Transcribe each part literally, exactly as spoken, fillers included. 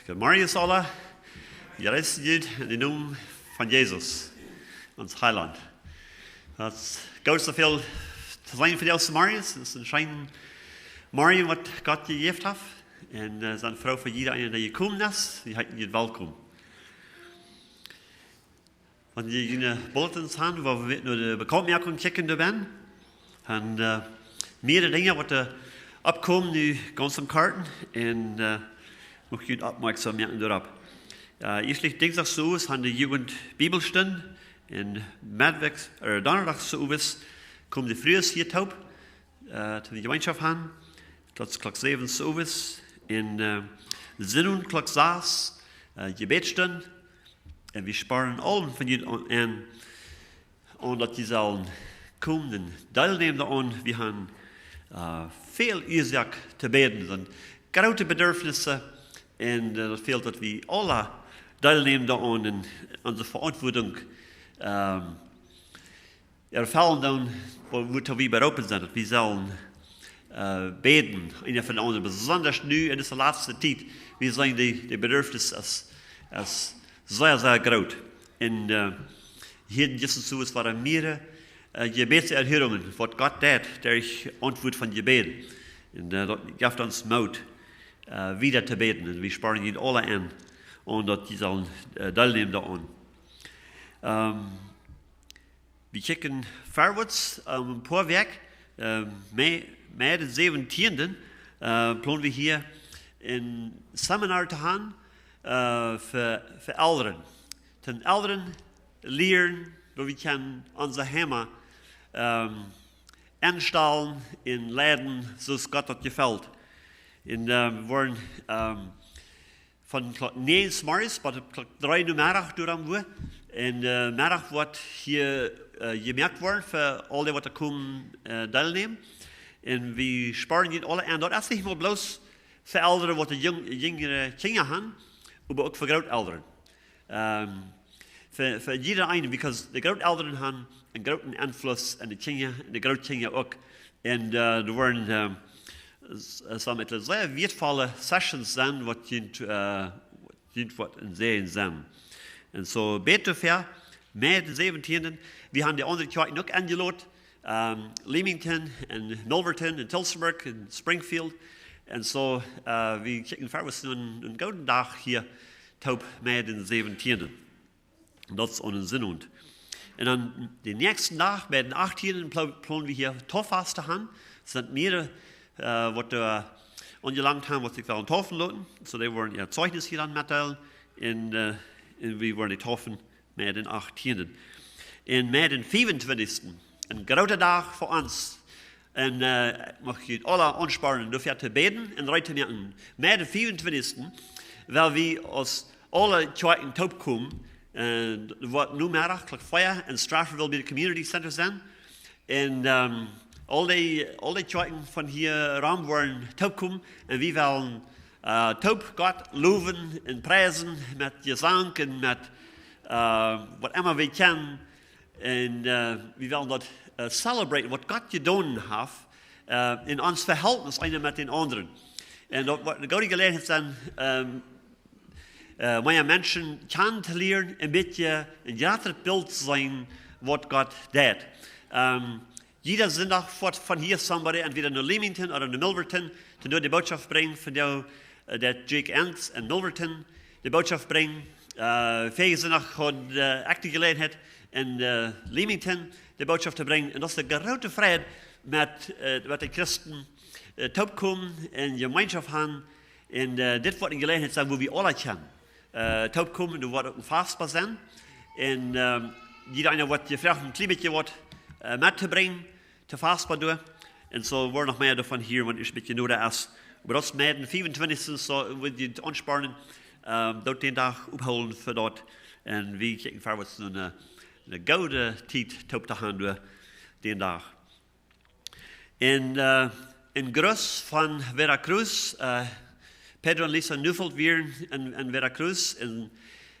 Goodemorjes aula. Jreess junt en dän Nomen von Jesus, ons Heilaunt. Daut es goot, soo väl to sennen fa dise Morjen. Daut es een scheena Morjen, waut Gott jejäft haft. Un, äh, sent froo fa jieda eena, dee jekomen es. Wie heeten junt welkom. Wan jie june Bulletins han, wua wie no de Bekauntmoakunk kjikjen doabennen, dan, äh, mearere Dinja, waut doa oppkomen nu gaunz aum Korten. Un, äh, mucht jie opmoakjsom moaken doaropp. Äh, ieeschtlich Dinjsdach soo es, han de Jugend Bibelstund. Un Meddwäakj, äh, Donnadach soo es, komen de Frues hia toop, äh, toom Jemeenschoft han. Klock, Klock säwen soo es. Un, äh, Sinnowent Klock sas, äh, Jebädsstund. Un wie spoaren aule von junt aun, aun, aun daut jie sellen komen un deelnämen doaraun. Wie han, äh, väl Uasoak to bäden. Daut sent groote Bedürfnisse. Un, äh, daut fält, daut wie aule deelnämen doaraun un onse Veauntwuatunk, ähm, erfellen doonen, wua, wuatoo wie beroopen sent, daut wie sellen, äh, bäden, eena fa dän aundren, besonda nu en dise latste Tiet, wie seenen dee, dee Bedürfnis es, es sea, sea groot. Un, äh, hia en Jesus Huus wieren mearere, äh, Jebädserhörungen, waut Gott deed derch Auntwuat von Jebäd. Un, äh, daut jeft ons Moot, äh, wieda to bäden. Un wie spoaren junt aule aun, un daut jie sellen, äh, deelnämen doaraun. Ähm, Wie kjikjen verwoats, ähm, een poa Wäakj, ähm, Mei, Mei dän säwentienden, äh, plon wie hia een Seminar to han, äh, fa, fa Elren. Toom Elren lieren, woo wie kjennen onse Heime, ähm, enstalen un leiden, soo aus Gott daut jefelt. Un, ähm, wie woaren, ähm, von Klock näajen zemorjes bat Klock dree Nomeddach doa aum Wua. Un, äh, Meddach woat hia, äh, jemoakt woaren fa aul dee, waut doa komen, äh, deelnämen. Un wie spoaren junt aule aun, daut es nich mau bloos fa Elren, waut de jung-, jinjre Kjinja han, oba uk fa Grootelren. Ähm, fa, fa jieda eenen, because de Grootelren han een grooten Enfluss aun de Kjinja un de Grootkjinja uk. Un, äh, doa woaren, ähm, s-, äh, some etliche sea wieetvolle Sessions sennen, waut junt, äh, waut junt woat een Säajen sennen. Un soo bät doafäa, Mei dän säwentienden, wie han de aundre Kjoakjen uk enjelot, ähm, Leamington un Milverton un Tillsonburg un Springfield. Un soo, äh, wie kjikjen verwoats no een, een gooden Dach hia toop Mei dän säwentienden. Daut es aun een Sinnowent. Un dan dän näakjsten Dach, Mei dän achtienden, plo-, plon wie hia Tauffast to han. Sent mearere, äh, waut, äh, aunjelangt han, waut sikj wellen taufen loten. Soo, dee woaren äa Zeichnis hia dan metdeelen. Un, äh, un wie woaren dee taufen Mei dän achtienden. Un Mei dän fiefuntwintichsten, een groota Dach fa ons. Un, äh, ekj mucht junt aule aunspornen, doafäa to bäden un reed to moaken. Mei dän fiefuntwintichsten, well wie aus aule Kjoakjen toopkomen, äh, daut woat Nomeddach Klock vea en Straffordville bie de Community Center sennen. Un, ähm, aul dee, aul dee Kjoakjen von hia rom woaren toopkomen. Un wie wellen, äh, toop Gott lowen un priesen met Jesank un met, äh, waut emma wie kjennen. Un, äh, wie wellen daut, äh, celebraten, waut Gott jedonen haft, äh, en ons Vehältnis eena met dän aundren. Un daut woat eene goode Jeläajenheit sennen, ähm, äh, mea Menschen kjanen to lieren, een bät een jratret Bilt seenen, waut Gott deit. Ähm, jieda Sindach foat von hia somebody, entwäda no Leamington ooda no Milverton, toom doa de Bootschoft brinjen, von doa, äh, deit Jake Enns en Milverton de Bootschoft brinjen. Äh, väajen Sindach haud, äh, ekj de Jeläajenheit en, äh, Leamington de Bootschoft to brinjen. Un daut es de groote Freid met, äh, met de Christen, äh, toopkomen un Jemeenschoft han. Un, äh, dit woat eene Jeläajenheit sennen, wua wie aule kjennen, äh, toopkomen. Doa woat uk een Fastmahl sennen. Un, ähm, jieda eena woat jefroacht, een kjlien bät waut, äh, met to brinjen, to Fastmahl doa. Un soo woaren noch mea doavon hieren, wan et een bät noda es. Oba daut es Mei dän fiefuntwintichsten, soo woa wie junt aunspornen, ähm, daut dän Dach ophoolen fa daut. Un wie kjikjen verwoats no eene, eene goode Tiet toop to han doa dän Dach. Un, äh, een Gruss von Veracruz, äh, Pedro un Lisa Neufeld wieren en, en Veracruz, un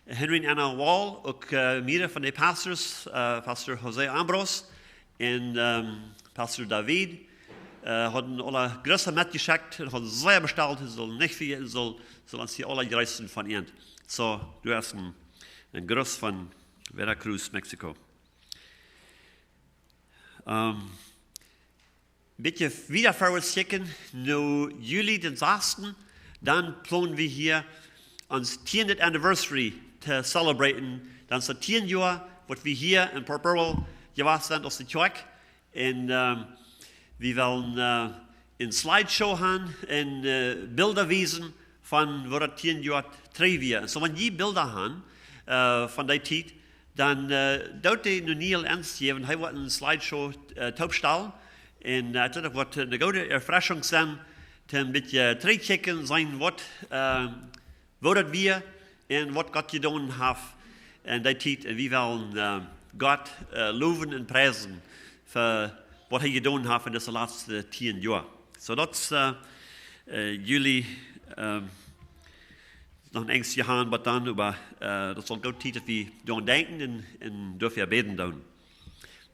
Henry un Anna Wall, uk, äh, mearere von de Pastors, äh, Pastor José Ambrós un, ähm, Pastor David, äh, hauden aule Gruss metjeschekjt un hauden sea bestalt, et saul nich vejäten, et saul, et Sell ons hia aula jreessen von ent. Soo, du hast een, een Gruss von Veracruz, Mexiko. Ähm, bät wieda verut kjikjen, no Juli dän sasten, dan plon wie hia ons tienet Anniversary to celebraten. Dan es daut tien Joa, waut wie hia en Port Burwell jewast sent aus de Kjoakj. Un, ähm, wie wellen, äh, een Slideshow han un, äh, Bilda wiesen von waut daut tien Joa trigj wia. Un soo, wan jie Bilda han, äh, von dee Tiet, dan, äh, doot dee no Neil Enns jäwen. Hee woat een Slideshow, äh, toopstalen. Un, äh, ekj jleew daut woat eene goode Erfreschunk sennen, to een bät trigjkjikjen, seenen waut, äh, woo daut wia un waut Gott jedonen haft en dee Tiet. Un wie wellen, äh, Gott, äh, lowen un priesen fa waut hee jedonen haft en dise latste tien Joa. Soo daut es, äh, äh, Juli, ähm, noch een enjstje han, oba dan, oba, äh, daut es aul goot Tiet, daut wie doaraun denkjen un, un doafäa bäden doonen.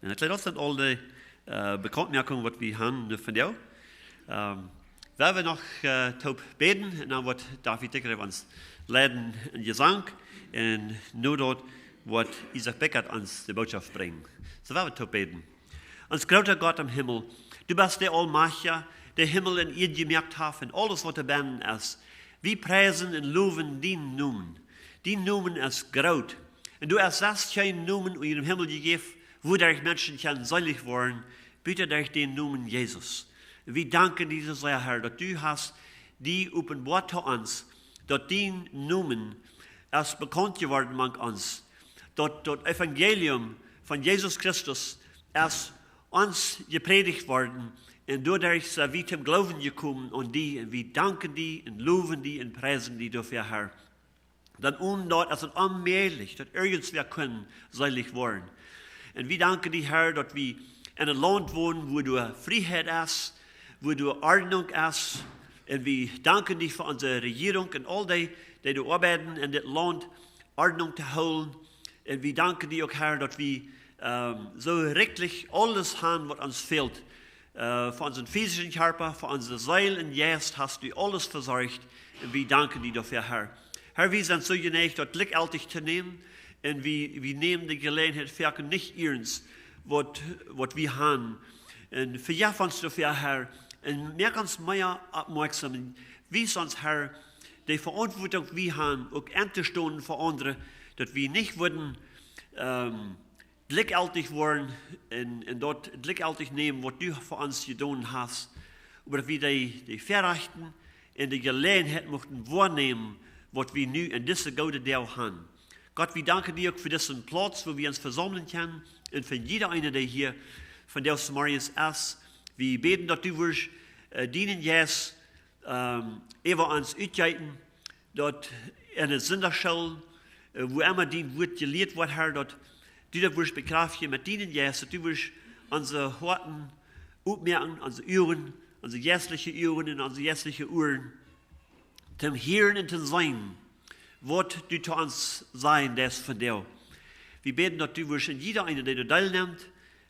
Un ekj jleew daut sent aul de, äh, Bekauntmoakungen, waut wie han nu von die. Ähm, wie woaren noch, äh, toop bäden un dan woat David Dickerich ons leiden en Jesank un no daut woat Isaac Beckert ons de Bootschoft brinjen. Soo, wie woaren toop bäden. Ons groota Gott em Himmel, du best de Aulmajchtja, dee Himmel un Ieed jemoakt haft un aules waut doabennen es. Wie priesen un lowen dienen Nomen. Dien Nomen es groot. Un doa es selfst kjeen Nomen unja dän Himmel jejäft, wuaderch Menschen kjennen seelich woaren, buta derch dän Nomen Jesus. Un wie danken die soo sea, Herr, daut du hast die openboat to ons, daut dien Nomen es bekaunt jeworden mank ons, daut daut Evangelium von Jesus Christus es ons jeprädicht worden, un doaderch sent wie toom Gloowen jekomen aun die, un wie danken die un lowen die un priesen die doafäa, Herr. Dan onen daut es et onmäajlich, daut irjentwäa kunn seelich woaren. Un wie danken die, Herr, daut wie en een Launt wonen, wua doa Frieheit es, wua doa Ordnunk es. Un wie danken die fa onse Rejierunk un aul dee, dee doa oabeiden en dit Launt Ordnunk to hoolen. Un wie danken die uk, Herr, daut wie, ähm, soo rikjlich aules han, waut ons fält. Äh, fa onsen physischen Kjarpa, fa onse Seel un Jeist hast du aules vesorcht. Un wie danken die doafäa, Herr. Herr, wie sent soo jeneicht, daut jlikjjeltich to nämen. Un wie, wie nämen de Jeläajenheit foaken nich iernst, waut, waut wie han. Un vejeff ons doafäa, Herr. Un moak ons mea oppmoaksom. Wies ons, Herr, de Veauntwuatunk, waut wie han, uk auntostonen fa aundre, daut wie nich wudden, ähm, jlikjjeltich woaren un, un daut jlikjjeltich nämen, waut du fa ons jedonen hast, oba daut wie dee, dee Väarajchten un de Jeläajenheit muchten woanämen, waut wie nu en dise goode Doag han. Gott, wie danken die uk fa disen Plauz, wua wie ons vesaumlen kjennen, un fa jieda eena, dee hia vondoag zemorjes es. Wie bäden, daut du wurscht, äh, dienen Jeist, ähm, äwa ons utjeeten, daut en de Sindachschoolen, äh, wua emma dien Wuat jelieet woat, Herr, daut du daut wurscht bekjraftjen met dienen Jeist, daut du wurscht onse Hoaten opmoaken, onse Uagen, onse jeistliche Uagen un onse jeistliche Uaren, toom hieren un toom seenen, waut du to ons sajen deist vondoag. Wie bäden, daut du wurscht en jieda eena, dee doa deelnemt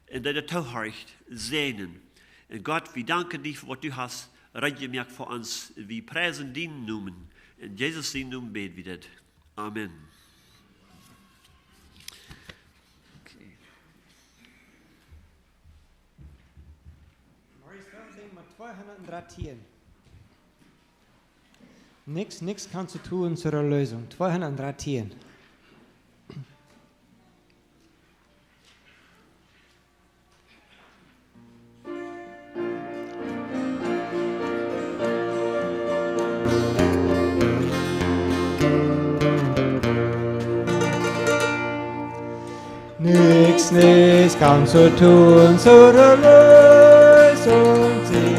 un dee doa toohorcht, säajnen. Un Gott, wie danken die fa waut du hast reed jemoakt fa ons. Wie priesen dienen Nomen. En Jesus sienen Nomen bäd wie dit. Amen. Okay. Maurice, waut es met tweehundatdrettien? Nix, nix kannst du tun zur Erlösung. Tweehundatdrettien. Nix, nix kannst du tun zur Erlösung, sie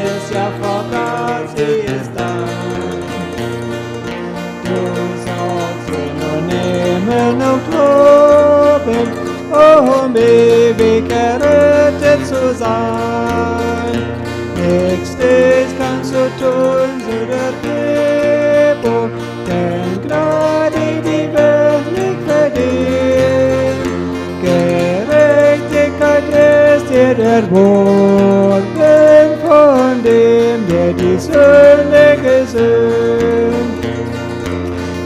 ist ja von Gott, sie ist da. Du sollst sie nur nehmen und loben, um ewig errettet zu sein. Nix, nix kannst du tun zur Erhebung, denn Gnade, die Welt nicht verdient. Gerechtigkeit ist dir erworben von dem, der die Sünde gesühnt.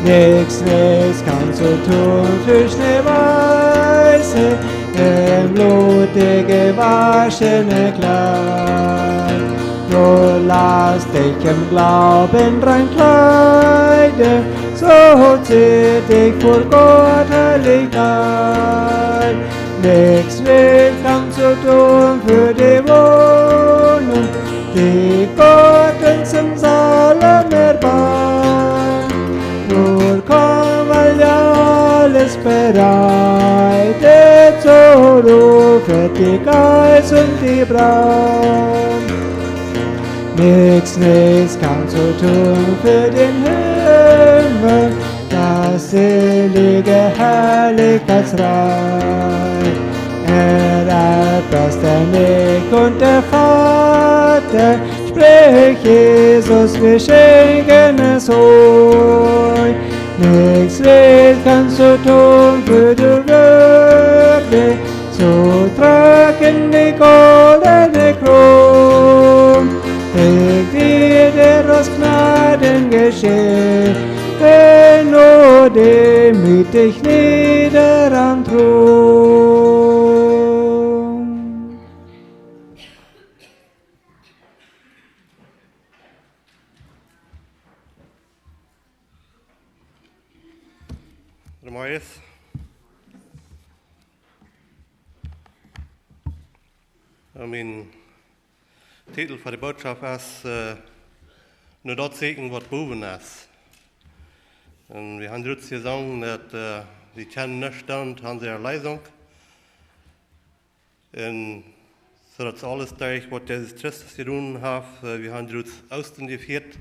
Nix, nix kannst du tun für Schneeweiße im Blut gewaschene Kleid. Du lässt dich im Glauben rein kleiden, so ziert dich vor Gott Herrlichkeit. Nix, nix kannst du tun für die Wohnung, die Gott uns im Saal erbarmt. Dort kann man ja alles bereit, so ruft die Geist und die Braut. Nix, nix kannst du tun für den Himmel, das selige Herrlichkeitsreich. Er ist der Nick und der Vater, sprich Jesus, wir schenken es euch. Nix, nix kannst du tun für die Würde, so tragen die goldene Krone. Ich dir aus Gnaden geschenkt, nur demütig nieder am Thron. Herr Mojes. Amen. Titel von de Botschaft es, äh, no daut seakjen waut bowen es. Un wie haben jrod jesungen daut, äh, wie kjennen nuscht doonen aun de Erlösung. Un soo daut aules derch waut Jesus Christus jedonen haft, äh, wie haben jrod Oostren jefieet,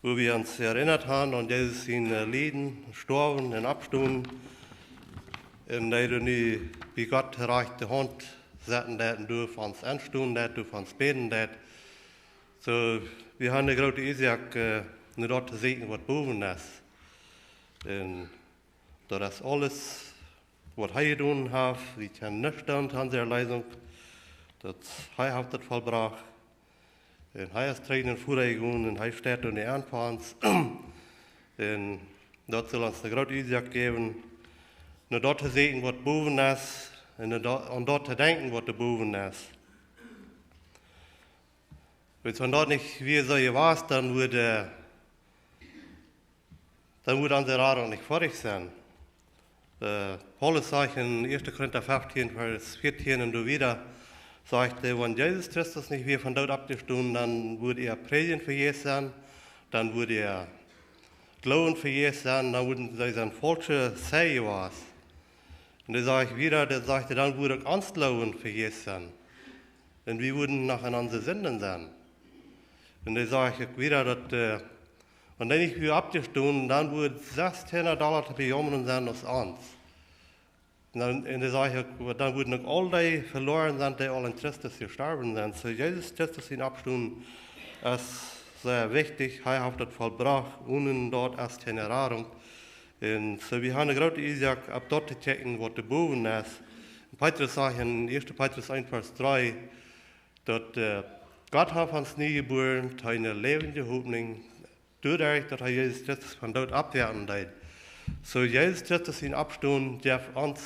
wua wie ons erennat haben aun Jesus sien, äh, Lieden, Stoawen un Oppstonen. Un dee nu bie Gott de rajchte Haunt sitten deit un doa fa ons enstonen deit, doa fa ons bäden deit. Soo, wie haben eene groote Uasoak, äh, no daut to seakjen waut bowen es. Un daut es aules waut hee jedonen haft, wie kjennen nuscht doonen aun de Erlösung. Daut hee haft daut vollbrocht. Un hee es trigj no Voda jegonen un hee steit aun de Enj fa ons. Un daut saul ons eene groote Uasoak jäwen, no daut to seakjen waut bowen es un no daut, aun daut to denkjen waut doa bowen es. Wan daut nich wia soo jewast, dan wudd, äh, dan wudd onse Radunk nich foadich sennen. Äh, Paulus sajcht en Ieeschte Korinta feftieen, Varsch vieetieen un doa wieda, sajcht hee, wan Jesus Christus nich wia von doot oppjestonen, dan wudd äa Prädjen vejäfs sennen, dan wudd äa Gloowen vejäfs sennen, dan wudden see sien faulsche Säajen waut. Un dan sajcht wieda, dan sajcht hee, dan wudd uk ons Gloowen vejäfs sennen. Un wie wudden noch en onse Sinden sennen. Un dan sajcht hee uk wieda daut, äh, wan hee nich wia oppjestonen, dan wudd sestien Dolla to bejaumren sennen aus ons. Un dan, un dan sajcht hee uk, dan wudden uk aul dee veloaren sennen, dee aul en Christus jestorwen sent. Soo Jesus Christus sien Oppstonen es sea wichtich. Hee haft daut vollbrocht. Onen daut es kjeene Radunk. Un soo, wie haben eene groote Uasoak opp daut to kjikjen waut doa bowen es. Petrus sajcht en Ieeschte Petrus eent Varsch dree, daut, äh, Gott haft ons nie jebuaren to eene läwendje Hopninj, doaderch daut hee Jesus Christus von doot oppwakjen deed. Soo Jesus Christus sien Oppstonen jeft ons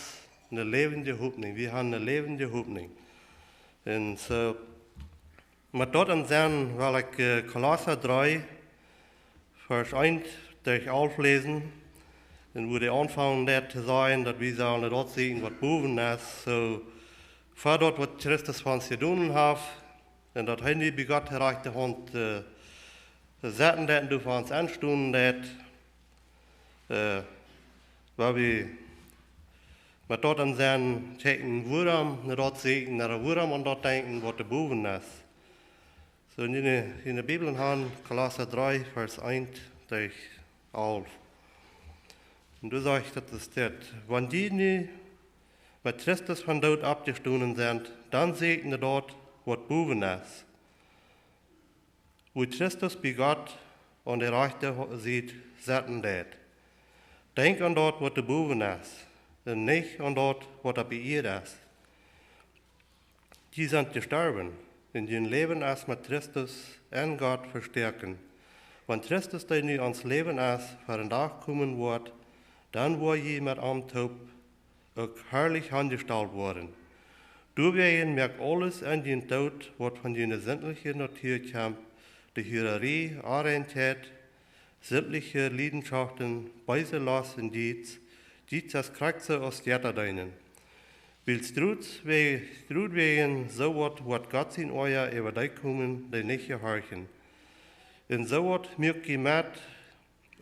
eene läwendje Hopninj. Wie haben eene läwendje Hopninj. Un soo, met daut em Senn well ekj, äh, Kolossa dree, Varsch eent derch alf läsen. Un wua hee aunfangen deit to sajen daut wie sellen daut seakjen waut bowen es. Soo, ver daut waut Christus fa ons jedonen haft, un daut hee nu bie Gott de rajchte Haunt, äh, sitten deit un doa fa ons enstonen deit, äh, wua wie met daut em Senn kjikjen, wuarom no daut seakjen, no wuarom aun daut denkjen waut doa bowen es. Soo, en june, en june Bibel han, Kolossa dree, Varsch eent derch alf. Un doa sajcht daut, daut steit: Wan jie nu met Christus von doot oppjestonen sent, dan seakjt no daut waut bowen es, wua Christus bie Gott aun de rajchte Ho-, Sied sitten deit. Denkjt aun daut waut doa bowen es, un nich aun daut waut opp de Ieed es. Jie sent jestorwen, un jun Läwen es met Christus en Gott vestoaken. Wan Christus, dee nu ons Läwen es, ver een Dach komen woat, dan woa jie met am toop uk harlich aunjestalt woaren. Doawäajen moakt aules en junt doot, waut von june sintliche Natua kjemt, de Hurarie, Onreinkjeit, sintliche Liedenschoften, beese Lost un Jiez. Jiez es krakjt soo aus Jettadeenen. Wiels doawäajen, doawäajen soo waut woat Gott sien Oaja äwa dee komen, dee nich jehorchen. Un soo waut muak jie met,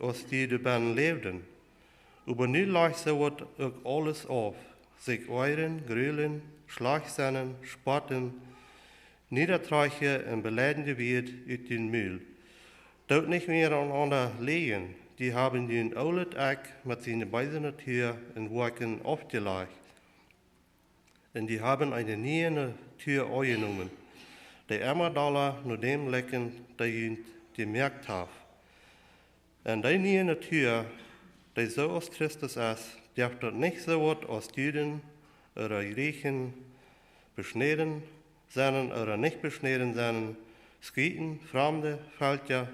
aus jie doabennen läwden. Oba nu lajcht soo waut uk aules auf: sikj oajren, grulen, schlajcht sennen, spotten, niederträchtje un beleidende Wieed ut jun Mul. Doot nich mea aun enaunda läajen. Jie haben jun oolet Ekj met siene beese Natua un Woakjen aufjelajcht. Un jie haben eene niee Natua aunjenomen, dee emma dolla no däm likjt, dee junt jemoakt haft. Un dee niee Natua, dee soo aus Christus es, jeft daut nich soo waut aus Juden ooda Jrieechen, beschnäden sennen ooda nich beschnäden sennen, Skieten, Framde, Velkja,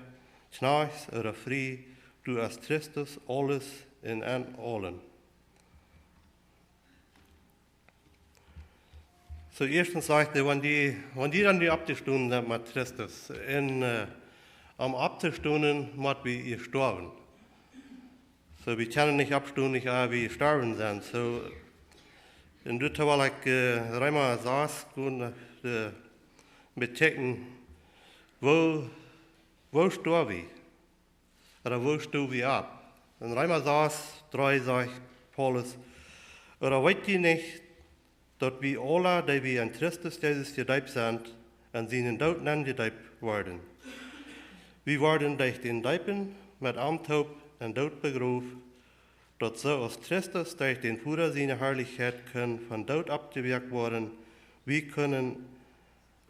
Kjnajchts ooda Frie, doa es Christus aules un en aulen. Soo, ieeschtens sajcht hee, wan jie, wan jie dan nu oppjestonen sent met Christus, un, äh, om opptostonen, mott wie ieescht stoawen. Soo, wie kjennen nich oppstonen, nich ea wie jestorwen sent. Soo, un doa well ekj, äh, Reema sas, äh, bekjikjen, woo, woo stoaw wie? Ooda woo stoaw wie opp? En Reema sas, dree sajcht Paulus: Ooda weet jie nich, daut wie aula, dee wie en Christus Jesus jedeept sent, en sienen Doot nenn jedeept worden? Wie worden derch dän Deepen met am toop em Doot begroft, daut soo aus Christus derch dän Voda siene Harlichkjeit kunn vom Doot oppjewakjt woaren, wie kunnen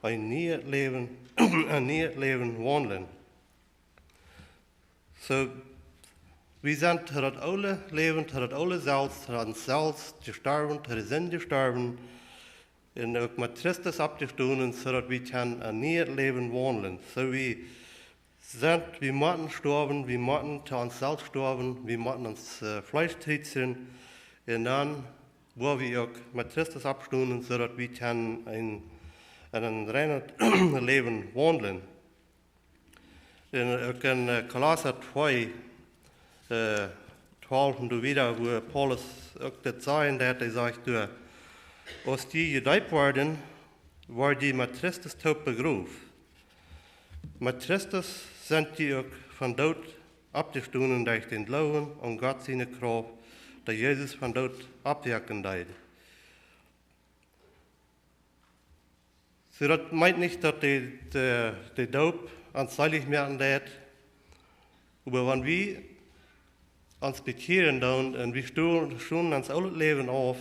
een nieet Läwen, een nieet Läwen waundlen. Soo, wie sent to daut oole Läwen, to daut oole selfst, to ons selfst jestorwen, to de Sind jestorwen, un uk met Christus oppjestonen, soo daut wie kjennen een nieet Läwen waundlen. Soo wie sent, wie motten stoawen, wie motten to ons selfst stoawen, wie motten ons, äh, Fleesch trietsjen, un dan woa wie uk met Christus oppstonen, soo daut wie kjennen een, een reinet Läwen waundlen. Un uk en, äh, Kolossa twee, äh, twalf un doa wieda, wua Paulus uk daut sajen deit, hee sajcht doa: Aus jie jedeept worden, wort jie met Christus toop begroft. Met Christus sent jie uk vom Doot oppjestonen derch dän Gloowen aun Gott siene Krauft, dee Jesus vom Doot oppwakjen deed. Soo, daut meent nich, daut de, de, de Doop ons seelich moaken deit, oba wan wie ons bekjieren doonen un wie sto-, stonen ons oolet Läwen auf,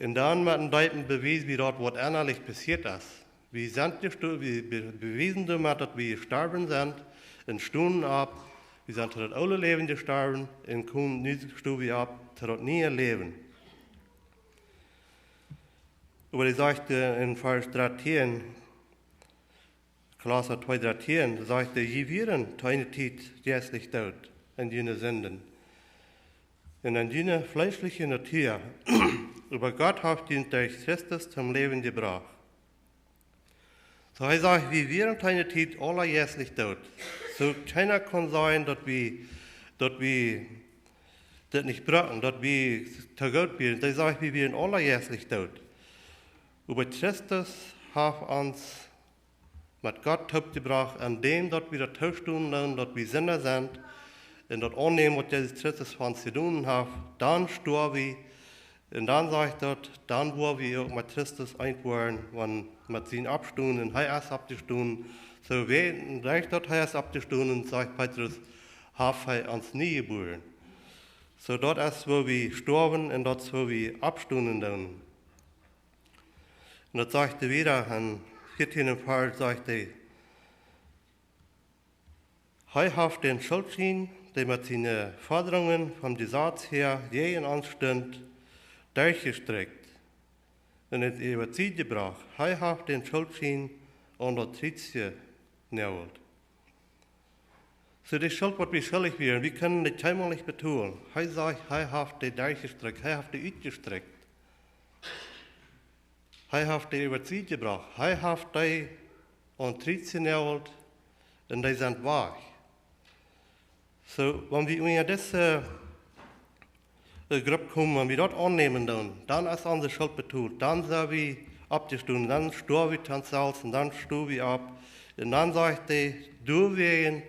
un dan met dän Deepen bewiesen wie daut, waut ennalich passieet es. Wie sent jesto-, wie be-, bewiesen doamet, daut wie jestorwen sent un stonen opp. Wie sent to daut oole Läwen jestorwen un komen, nu stonen wie opp to daut niee Läwen. Oba hee sajcht, äh, en Varsch dartieen, Kolossa twee dartieen, sajcht hee: Jie wieren to eene Tiet jeistlich doot en june Sinden un en june fleeschliche Natua, oba Gott haft junt derch Christus toom Läwen jebrocht. Soo, hee sajcht, wie wieren to eene Tiet aula jeistlich doot. Soo, kjeena kaun sajen, daut wie, daut wie daut nich bruckten, daut wie to goot wieren. Hee sajcht, wie wieren aula jeistlich doot. Oba Christus haft ons met Gott toopjebrocht, endäm daut wie daut toostonen doonen, daut wie Sinda sent, un daut aunnämen, waut Jesus Christus fa ons jedonen haft, dan stoaw wie, un dan sajcht daut, dan woa wie uk met Christus eent woaren, wan met sien Oppstonen, un hee es oppjestonen. Soo wäajen, derch daut hee es oppjestonen, sajcht Petrus, haft hee ons nie jebuaren. Soo, daut es, woo wie stoawen, un daut es, woo wie oppstonen doonen. Un daut sajcht hee wieda, en vieetieenden Varsch sajcht hee: Hee haft dän Schultschien, dee met siene Fodrungen vom Jesaz häa jäajen ons stunt, derchjestrakjt un es äwa de Sied jebrocht. Hee haft dän Schultschien aun daut Kjriez jenoagelt. Soo de Schult, waut wie schullich wieren, wie kunnen daut kjeenmol nich betolen. Hee sajcht, hee haft dee derchjestrekjt, hee haft dee utjestrekjt. Hee haft dee äwa de Sied jebrocht. Hee haft dee aun daut Kjriez jenoagelt un dee sent wajch. Soo, wan wie unja dise, äh, Grupp komen, wan wie daut aunnämen doonen, dan es onse Schult betolt. Dan sent wie oppjestonen, dan stoawen wie to ons selfst un dan stonen wie opp. Un dan sajcht hee, doawäajen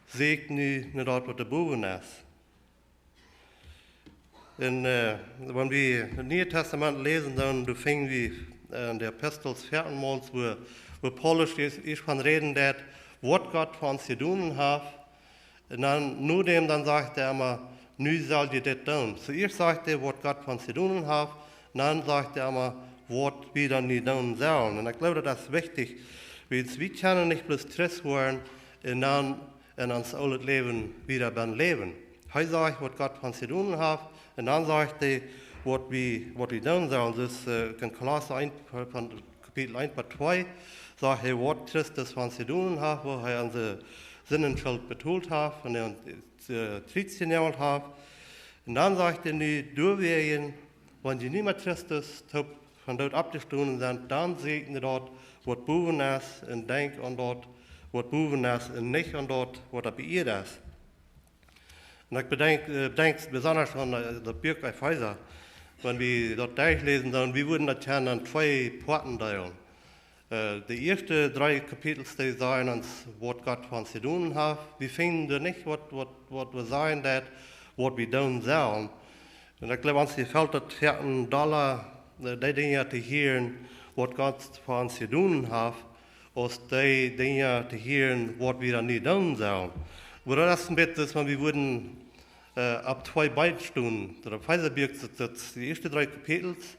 sieekj nu no daut, waut doa bowen es. Un, äh, wan wie daut Niee Tastament läsen, dan, dan finjen wie, äh, en de Epistels vieetieen mol, wua, wua Paulus ieescht, ieescht von räden deit, waut Gott fa ons jedonen haft. Un dan, no däm, dan sajcht hee emma, nu sell jie dit doonen. Zuieescht sajcht hee, waut Gott fa ons jedonen haft, un dan sajcht hee emma, waut wie dan nu doonen sellen. Un ekj jleew, daut es wichtich, wiels wie kjennen nich bloos Christ woaren un dan en ons oolet Läwen wada bie läwen. Hee sajcht, waut Gott fa ons jedonen haft, un dan sajcht hee, waut wie, waut wie doonen sellen. Soo, äh, en Kolossa eent, von Kapitel eent bat twee, sajcht hee, waut Christus fa ons jedonen haft, woo hee onse Sindenschult betolt haft un hee ons, äh, Kjriez jenoagelt haft. Un dan sajcht hee nu, doawäajen, wan jie nu met Christus toop von doot oppjestonen sent, dan sieekjt no daut, waut bowen es, un denkjt aun daut, waut bowen es, un nich aun daut, waut oppe Ieed es. Un ekj bedenkj, äh, denkj besonda aun, äh, daut Buak Efeesa, wan wie daut derchläsen, dan, wie wudden daut kjennen en twee Poaten deelen. Äh, de ieeschte dree Kapitels, dee sajen ons, waut Gott fa ons jedonen haft. Wie finjen doa nich, waut, waut, waut wie sajen, daut, waut wie doonen sellen. Un ekj jleew, ons jefelt daut väl dolla, äh, dee Dinja to hieren, waut Gott fa ons jedonen haft, aus dee Dinja to hieren, waut wie dan nu doonen sellen. Oba daut es een bät soo, wan wie wudden, äh, opp twee Been stonen. Daut Efeesa Buak, daut, daut de ieeschte dree Kapitels,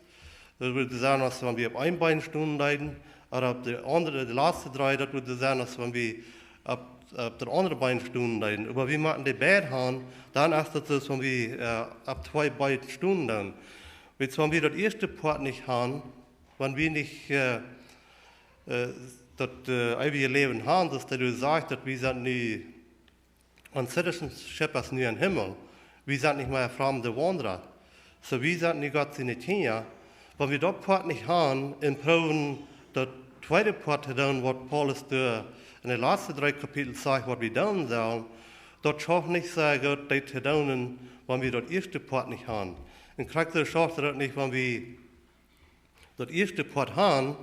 daut wudd sennen, aus wan wie opp een Been stonen deeden, ooda opp de aundre, de latste dree, daut wudd sennen, aus wan wie opp, opp daut aundre Been stonen deeden. Oba wie motten dee beid haben, dan es daut soo, aus wan wie, äh, opp twee Been stonen deeden. Wiels wan wie daut ieeschte Poat nich haben, wan wie nich, äh, äh, daut, äh, eewje Läwen haben, daut hee doa sajcht, daut wie sent nu ons Citizenship es nu em Himmel. Wie sent nich mea framde Waundra. Soo, wie sent nu Gott siene Kjinja. Wan wie daut Poat nich haben un proowen, daut tweede Poat to doonen, waut Paulus doa en de latste dree Kapitels sajcht, waut wie doonen sellen, daut schauft nich sea goot, daut to doonen, wan wie daut ieeschte Poat nich haben. Un krakjt soo schauft daut nich, wan wie daut ieeschte Poat haben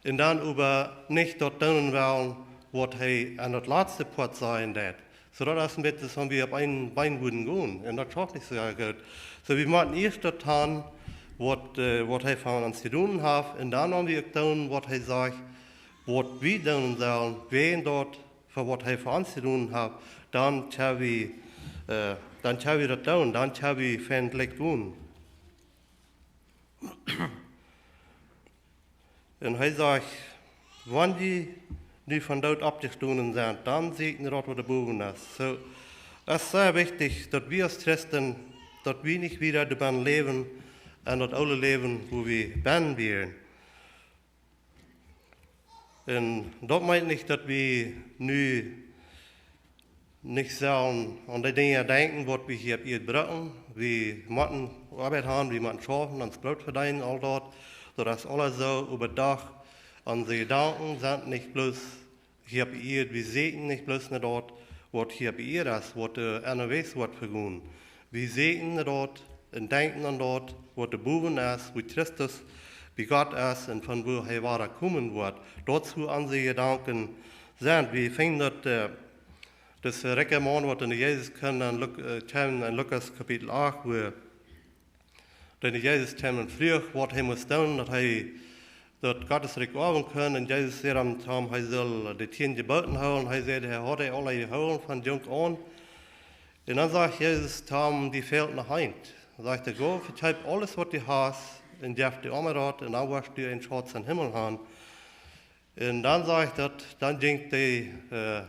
un dan oba nich daut doonen wellen, waut hee aun daut latste Poat sajen deed. Soo daut es een bät, wan wie opp een Been wudden gonen. Un daut schauft nich soo goot. Soo, wie motten ieescht daut haben, waut, äh, waut hee fa ons jedonen haft. Un dan, wan wie uk doonen, waut hee sajcht, waut wie doonen sellen, wäajen daut, fa waut hee fa ons jedonen haft, dan kjenn wie, äh, dan kjenn wie daut doonen, dan kjenn wie fa am gonen. Un hee sajcht, wan jie nu von doot oppjestonen sent, dan sieekjt no daut, waut bowen es. Soo, daut es sea wichtich, daut wie aus Christen, daut wie nich wada doa bie läwen, en daut oole Läwen, wua wie bie wieren. Un daut meent nich, daut wie nu nich sellen aun dee Dinja denkjen, waut wie hia opp Ieed brucken. Wie motten Oabeit haben, wie motten schaufen, ons Broot vedeenen, aul daut. Daut es aules soo, oba doch, onse Jedanken sent nich bloos hia opp Ieed. Wie sieekjen nich bloos no daut, waut hia opp Ieed es, waut, äh, aunwäsent woat fa ons. Wie sieekjen no daut un denkjen aun daut, waut doa bowen es, wua Christus bie Gott es un von wua hee wada komen woat. Daut es, wua onse Jedanken sent. Wie finjen daut, äh, daut rikja Maun, waut no Jesus kjeem en Luk-, äh, kjeem en Lukas Kapitel acht, wua dan Jesus kjeem un fruach, waut hee must doonen, daut hee daut Gott sien Rikj oawen kunn. Un Jesus säd am, to am, hee sull de tieen Jeboten hoolen. Hee säd, hee haud dee aula jehoolen von junk aun. Un dan sajcht Jesus to am, die fält noch eent. Dan sajcht hee, go, vekjeep aules, waut du hast, un jeff de Oame daut, un dan woascht du een Schauz em Himmel haben. Un dan sajcht daut, dan jinkj de, äh,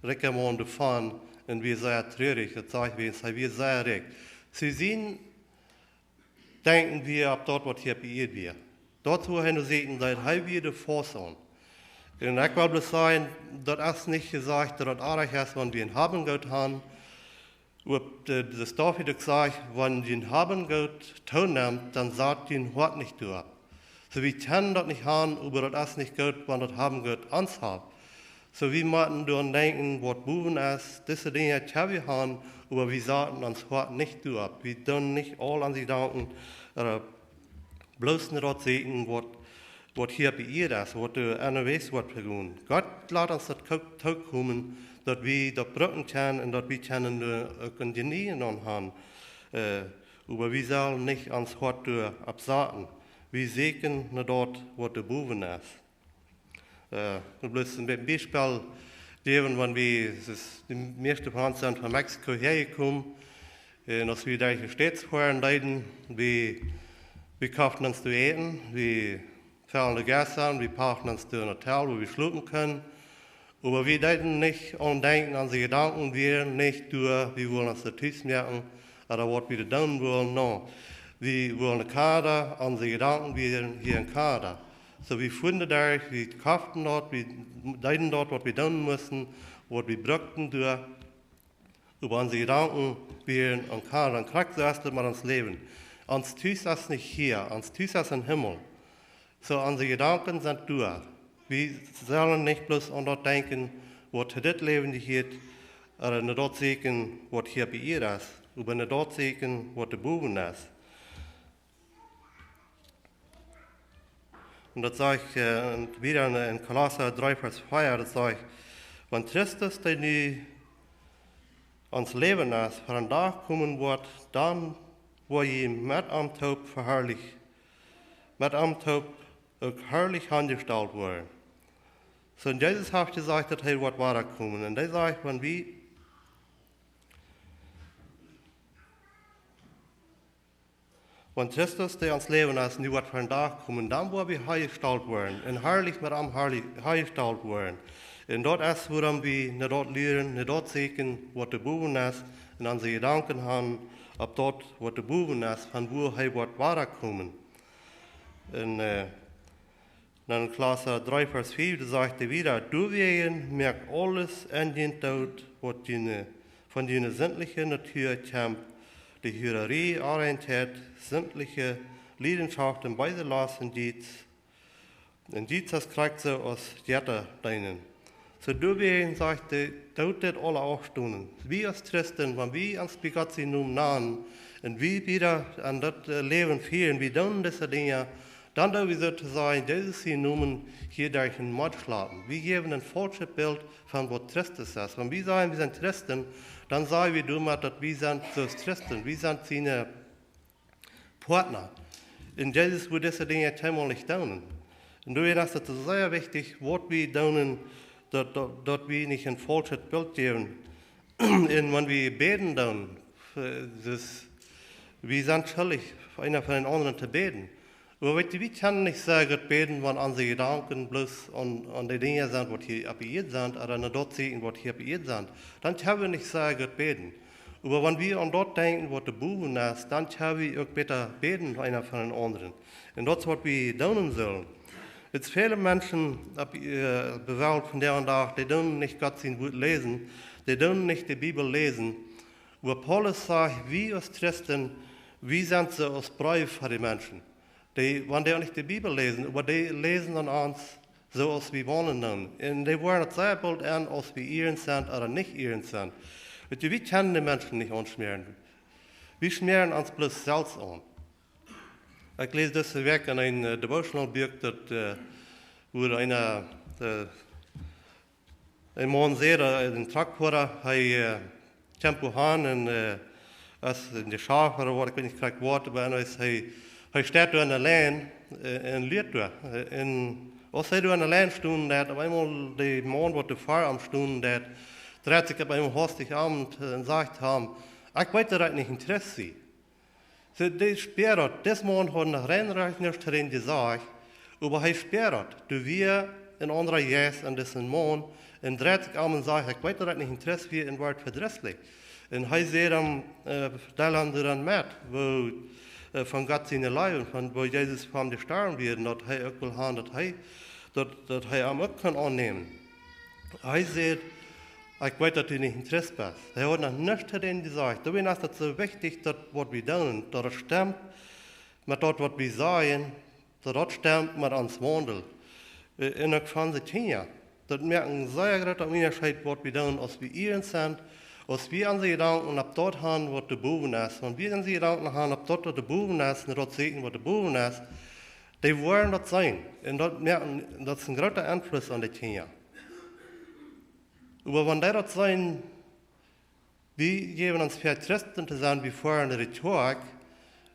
rikja Maun doavon un wia sea trurich. Daut sajcht, wiels hee wia sea rikj. Soo sien Denkjen wia opp daut, waut hia opp Ieed wia. Daut, wua hee no sieekjen deed, hee wia doa faust aun. Un ekj well bloos sajen, daut es nich jesajcht, daut daut oajch es, wan wie een Haben Goot han. Oba de, de David uk sajcht, wan wie een Haben Goot toonemt, dan sat wie een Hoat nich doaropp. Soo, wie kjennen daut nich han, oba daut es nich goot, wan daut Haben Goot ons haft. Soo, wie motten doaraun denkjen, waut bowen es. Dise Dinja kjenn wie han, oba wie saten ons Hoat nich doaropp. Wie doonen nich aul onse Jedanken, äh, bloos no daut seenen, waut, waut hia opp de Ieed es, waut doa aunwäsent woat fa ons. Gott lat ons daut ko-, tookomen, daut wie daut brucken kjennen un daut wie kjennen doa uk een Jenieen aun han. Äh, oba wie sellen nich ons Hoat doaropp saten. Wie sieekjen no daut, waut doa bowen es. Äh, ekj well bloos een Be-, Biespel jäwen, wan wie, daut es, de mieeschte von ons sent von Mexiko häajekomen. Un aus wie derch de States foaren deeden, wie, wie koften ons to äten, wie fellen de Gas aun, wie pachten ons een Hotel, wua wie schlopen kunnen. Oba wie deeden nich aun denkjen, onse Jedanken wieren nich doa, wie wullen ons daut Tus moaken, ooda waut wie doonen wullen, nä. Wie wullen no Kanada, onse Jedanken wieren hia en Kanada. Soo, wie fuaren doa derch, wie koften daut, wie deeden daut, waut wie doonen musten, waut wie bruckten doa. Oba onse Jedanken wieren en Kanada, un krakjt soo es daut met ons Läwen. Ons Tus es nich hia, ons Tus es em Himmel. Soo, onse Jedanken sent doa. Wie sellen nich bloos aun daut denkjen, waut to dit Läwen jehieet, ooda no daut seenen, waut hia opp de Ieed es, oba no daut seenen, waut doa bowen es. Un daut sajcht, äh, un wada en, en Kolossa dree Varsch vea, daut sajcht, wan Christus, dee nu ons Läwen es, ver een Dach komen woat, dan woa jie met am toop veharlicht, met am toop uk harlich aunjestalt woaren. Soo, un Jesus haft jesajcht, daut hee woat wada komen. Un hee sajcht, wan wie, wan Christus, dee ons Läwen es, nu woat ver een Dach komen, dan woa wie aunjestalt woaren. Un harlich met am harlich aunjestalt woaren. Un daut es, wuarom wie no daut luaren, no daut seenen, waut doa bowen es, un onse Jedanken han opp daut, waut doa bowen es, von wua hee woat wada komen. Un, äh, dan Kolossa dree Varsch fiew, doa sajcht hee wada, doawäajen moakt aules en junt doot, waut june, von june sintliche Natua kjemt, de Hurarie, Onreinheit, sintliche Liedenschoften, beese Lost un Jiez, un Jiez es krakjt soo aus Jetta deenen. Soo, doawäajen sajcht hee, doot dit aula aufstonen. Wie aus Christen, wan wie ons bie Gott sienen Nomen nanen, un wie wada aun daut, äh, Läwen fieren, wie doonen dise Dinja, dan doo wie soo to sajen, Jesus sienen Nomen hia derch dän Mott schlapen. Wie jäwen een faulschet Bilt von waut Christus es. Wan wie sajen, wie sent Christen, dan saj wie doamet, daut wie sent soo aus Christen. Wie sent siene Poatna. Un Jesus wudd dise Dinja kjeenmol nich doonen. Un doawäajen es daut sea wichtich, waut wie doonen, daut, daut, daut wie nich een faulschet Bilt jäwen. Un wan wie bäden doonen, äh, daut, wie sent schuldich, eena fa dän aundren to bäden. Oba weet jie, wie kjennen nich sea goot bäden, wan onse Jedanken bloos aun, aun de Dinja sent, waut hia opp de Ieed sent, ooda no daut seenen, waut hia opp de Ieed sent. Dan kjenn wie nich sea goot bäden. Oba wan wie aun daut denkjen, waut doa bowen es, dan kjenn wie uk bäta bäden, eena fa dän aundren. Un daut es, waut wie doonen sellen. Daut väle Menschen opp, äh, opp de Welt vondoag dän Dach, dee doonen nich Gott sien Wuat läsen, dee doonen nich de Bibel läsen. Oba Paulus sajcht, wie aus Christen, wie sent soo aus Breew fa de Menschen. Dee, wan dee nich de Bibel läsen, oba dee läsen aun ons, soo aus wie wonen doonen. Un dee woaren daut sea boolt en, aus wie ierlich sent ooda nich ierlich sent. Weet jie, wie kjennen de Menschen nich aunschmäaren. Wie schmäaren ons bloos selfst aun. Ekj läs dise Wäakj en een, äh, Devotional Buak, daut, äh, wua eena, äh, een Maun säd, äh, een Truckfoara, hee, äh, kjemt wua han un, äh, es en de Schauf ooda waut, ekj weet nich krakjt waut, oba anyways, hee, hee steit doa aun de Lien, äh, un lieet doa. Äh, un aus hee doa aun de Lien stonen deed, opp eemol de Maun, waut doa ver am stonen deed, dreit sikj opp eemol hastich om un, äh, sajcht to am: "Ekj weet, daut ekj nich en Christ sie." Soo, dee spieet daut, dis Maun haud noch rein rajcht nuscht to dän jesajcht, oba hee spieet daut. Doa wia een aundra Jeist en disen Maun, un dreit sikj om un sajcht: "Ekj weet, daut ekj nich en Christ sie", un woat vedrisslich. Un hee säd dan, äh, deeld am dan met, woo, äh, von Gott siene Leew, von woo Jesus fa am jestorwen wia, un daut hee uk well han, daut hee daut, daut hee am uk kunn aunnämen. Hee säd: "Ekj weet, daut du nich een Christ best." Hee haud noch nuscht to dän jesajcht. Doawäajen es daut soo wichtich, daut waut wie doonen, daut daut stemt met daut, waut wie sajen, daut daut stemt met ons Waundel. Äh, un uk fa onse Kjinja. Daut moakt een sea groota Unjascheet, waut wie doonen, aus wie ieelich sent, aus wie onse Jedanken opp daut han, waut doa bowen es. Wan wie onse Jedanken han opp daut, waut doa bowen es, un daut seenen, waut doa bowen es, dee woaren daut seenen. Un daut moakt een, daut es een groota Enfluss aun de Kjinja. Oba wan dee daut seenen, wie jäwen ons väa, Christen to sennen, wie foaren no de Kjoakj,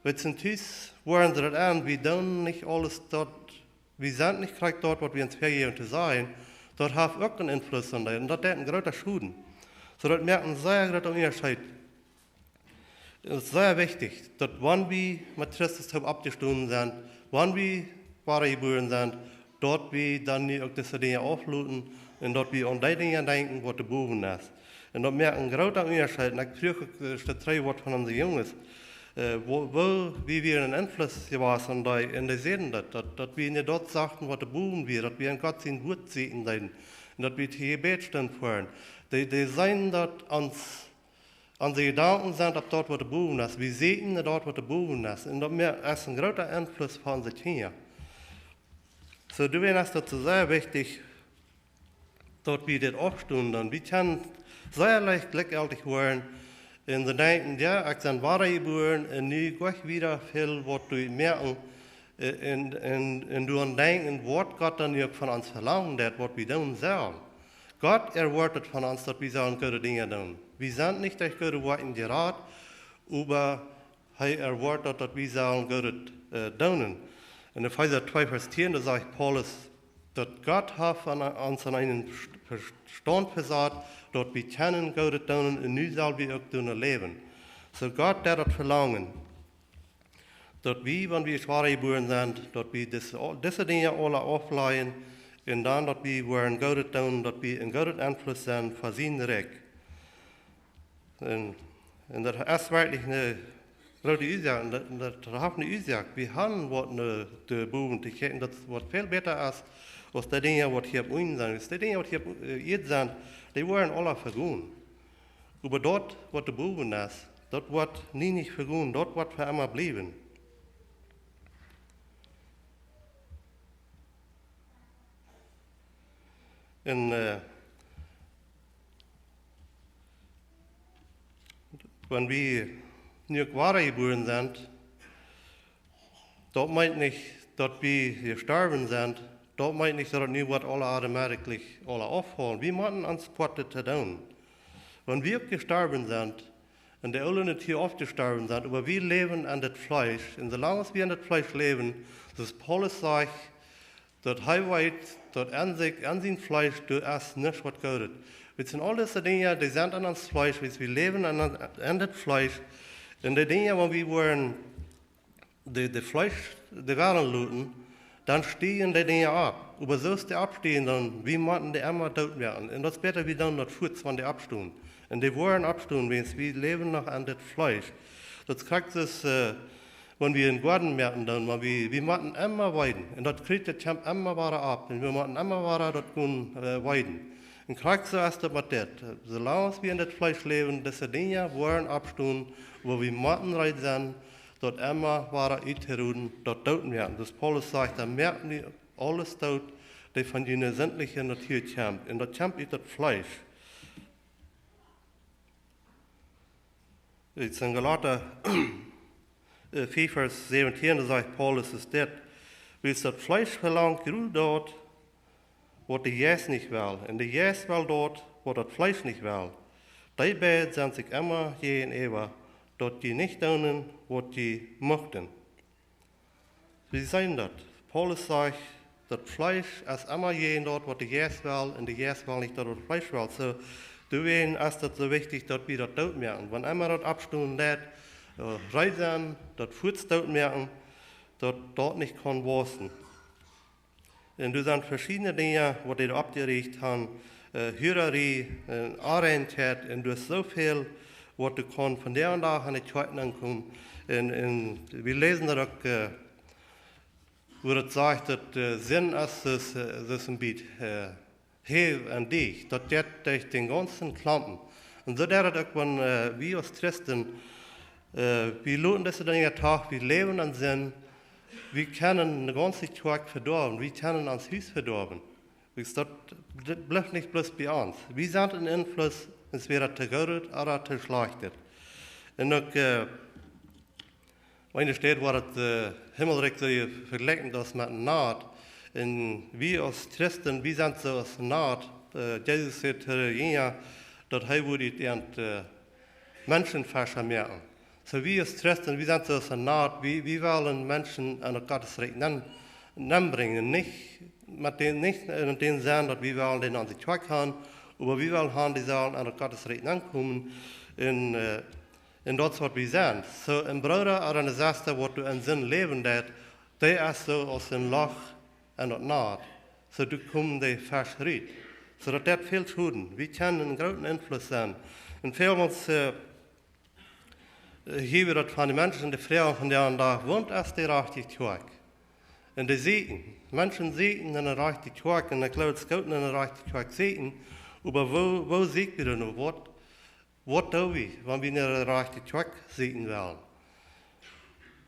wiels tus woaren see daut aun, wie doonen nich aules daut, wie sent nich krakjt daut, waut wie ons väajäwen to sennen, daut haft uk een Enfluss aun dee. Un daut deit een groota Schoden. Soo daut moakt een sea groota Unjascheet. Daut es sea wichtich, daut wan wie met Christus toop oppjestonen sent, wan wie wada jebuaren sent, daut wie dan nu uk dise Dinja aufloten un daut wie aun dee Dinja denkjen, waut doa bowen es. Un daut moakt een groota Unjascheet. Un ekj fruach uk, äh, daut dree Wort von onse Junges, äh, woo, woo, wie wieren een Enfluss jewast aun dee, un dee säden daut, daut, daut wie nich daut sachten, waut doa bowen wia, daut wie aun Gott sien Wuat seenen deeden, un daut wie to Jebäd stunden foaren. Dee, dee seenen daut ons, onse Jedanken sent opp daut, waut doa bowen es. Wie seenen no daut, waut doa bowen es. Un daut moakt, es een groota Enfluss fa onse Kjinja. Soo, doawäajen es daut soo sea wichtich, daut wie dit oppstonen doonen. Wie kjennen sea leicht jlikjjeltich woaren un dan denkjen: "Jo, ekj sie wada jebuaren un nu go ekj wieda, väl waut doa moaken." Äh, un, un, un doaraun denkjen, waut Gott dan nu uk von ons velangen deit, waut wie doonen sellen. Gott erwoat von ons, daut wie sellen goode Dinja doonen. Wie sent nich derch goode Woakjen jerat, oba hee erwoat daut, daut wie sellen Goodet, äh, doonen. En Efeesa twee Varsch tieen, doa sajcht Paulus, daut Gott haft aun, ons aun eenen Verst-, Verstaunt vesat, daut wie kjennen Goodet doonen, un nu sell wie uk doano läwen. Soo Gott deit daut velangen, daut wie, wan wie wada jebuaren sent, daut wie dise, dise Dinja aula auflajen, un dan daut wie woaren Goodet doonen, daut wie een gooda Enfluss sent fa sien Rikj. Un, un daut es werkjlich eene groote Uasoak, un daut, daut haft eene Uasoak. Wie haben waut no de bowen to kjikjen, daut waut väl bäta es, aus dee Dinja, waut hia opp Ieed sent. Aus dee Dinja, waut hia opp, äh, Ieed sent, dee woaren aula vegonen. Oba daut, waut doa bowen es, daut woat nie nich vegonen, daut woat fa emma bliewen. Un, äh, wan wie nu uk wada jebuaren sent, daut meent nich, daut wie jestorwen sent, daut meent nich, daut daut nu woat aula automatically aula aufhoolen. Wie motten ons Poat to doonen. Wan wie uk jestorwen sent, un de oole Natua aufjestorwen sent, oba wie läwen en daut Fleesch, un soo lang aus wie en daut Fleesch läwen, soo aus Paulus sajcht, daut hee weet, daut aun sikj, aun sien Fleesch, doa es nuscht waut Goodet. Wiels aul dise Dinja, dee sent en ons Fleesch, wiels wie läwen en, en daut Fleesch. Un dee Dinja, wan wie woaren de, de Fleesch, dee woaren loten, dan stieejen dee Dinja opp. Oba soo aus dee oppstieejen, dan, wie motten dee emma doot moaken. Un daut es bäta, wie doonen daut fuaz, wan dee oppstonen. Un dee woaren oppstonen, wiels wie läwen noch en daut Fleesch. Daut es krakjt soo aus, äh, wan wie eenen Goaden moaken doonen, wan wie, wie motten emma weeden. Un daut Kjreet, daut kjemt emma wada opp. Un wie motten emma wada daut gonen, äh, weeden. Un krakjt soo es daut met dit. Soo lang aus wie en daut Fleesch läwen, dise Dinja woaren oppstonen, wua wie motten reed sennen, daut emma wada uttoretten, daut doot moaken. Soo aus Paulus sajcht, dan moakt nu aules doot, dee von june sintliche Natua kjemt. Un daut kjemt ut daut Fleesch. Ut en Galata, äh, fief Varsch säwentieen, doa sajcht Paulus es dit: "Wiels daut Fleesch velangt jrod daut, waut de Jeist nich well, un de Jeist well daut, waut daut Fleesch nich well. Dee beid sent sikj emma jäajenäwa, daut jie nich doonen, waut jie muchten." Wie seenen daut. Paulus sajcht, daut Fleesch es emma jäajen daut, waut de Jeist well, un de Jeist well nich daut, waut daut Fleesch well. Soo, doawäajen es daut soo wichtich, daut wie daut doot moaken. Wan emma daut oppstonen deit, äh, reed sennen, daut fuaz doot moaken, daut daut nich kaun wausen. Un doa sent veschiedne Dinja, waut dee oppjericht haben, äh, Hurarie, äh, Onreinkjeit, un doa es soo väl, waut doa kaun vondoag dän Dach aun de Kjoakj aunkomen. Un, un wie läsen daut uk, äh, wua daut sajcht, daut, äh, Sind es, es, äh, es een Biet, äh, Hew un Dicht, daut jeit derch dän gaunzen Klompen. Un soo deit daut uk, wan, äh, wie aus Christen, äh, wie loten dise Dinja doch, wie läwen en Sind, wie kjennen de gaunze Kjoakj vedoawen, wie kjennen ons Hus vedoawen. Wiels daut, dit blift nich bloos bie ons. Wie sent een Enfluss, entwäda to Goodet ooda to Schlajchtet. Un uk, äh, eene Städ, wua daut, äh, Himmelrikj soo vejlikjt es met een Nat. Un wie aus Christen, wie sent soo aus een Nat. Äh, Jesus säd to de Jinja, daut hee wudd ut an, äh, Menschenfescha moaken. Soo wie aus Christen, wie sent soo aus een Nat, wie, wie wellen Menschen en daut Gottes Rikj nen-, nenbrinjen. Nich met dän, nich en dän Senn, daut wie wellen dee aun de Kjoakj han, oba wie wellen han, dee sellen en daut Gottes Rikj nenkomen. Un, äh, un daut es waut wie sent. Soo een Brooda ooda eene Sesta, waut doa en Sind läwen deit, dee es soo aus een Loch en daut Nat. Soo doa komen dee Fesch rut. Soo daut deit väl Schoden. Wie kjennen een grooten Enfluss sennen. Un väl ons, äh, hia wia daut von de Menschen, dee froagen vondoag, wua es de rajchte Kjoakj? Un dee sieekjen, Menschen sieekjen no de rajchte Kjoakj, un ekj jleew, daut es goot no de rajchte Kjoakj sieekjen, oba wua, wua sieekj wie dan no? Waut, waut doo wie, wan wie no de rajchte Kjoakj sieekjen wellen?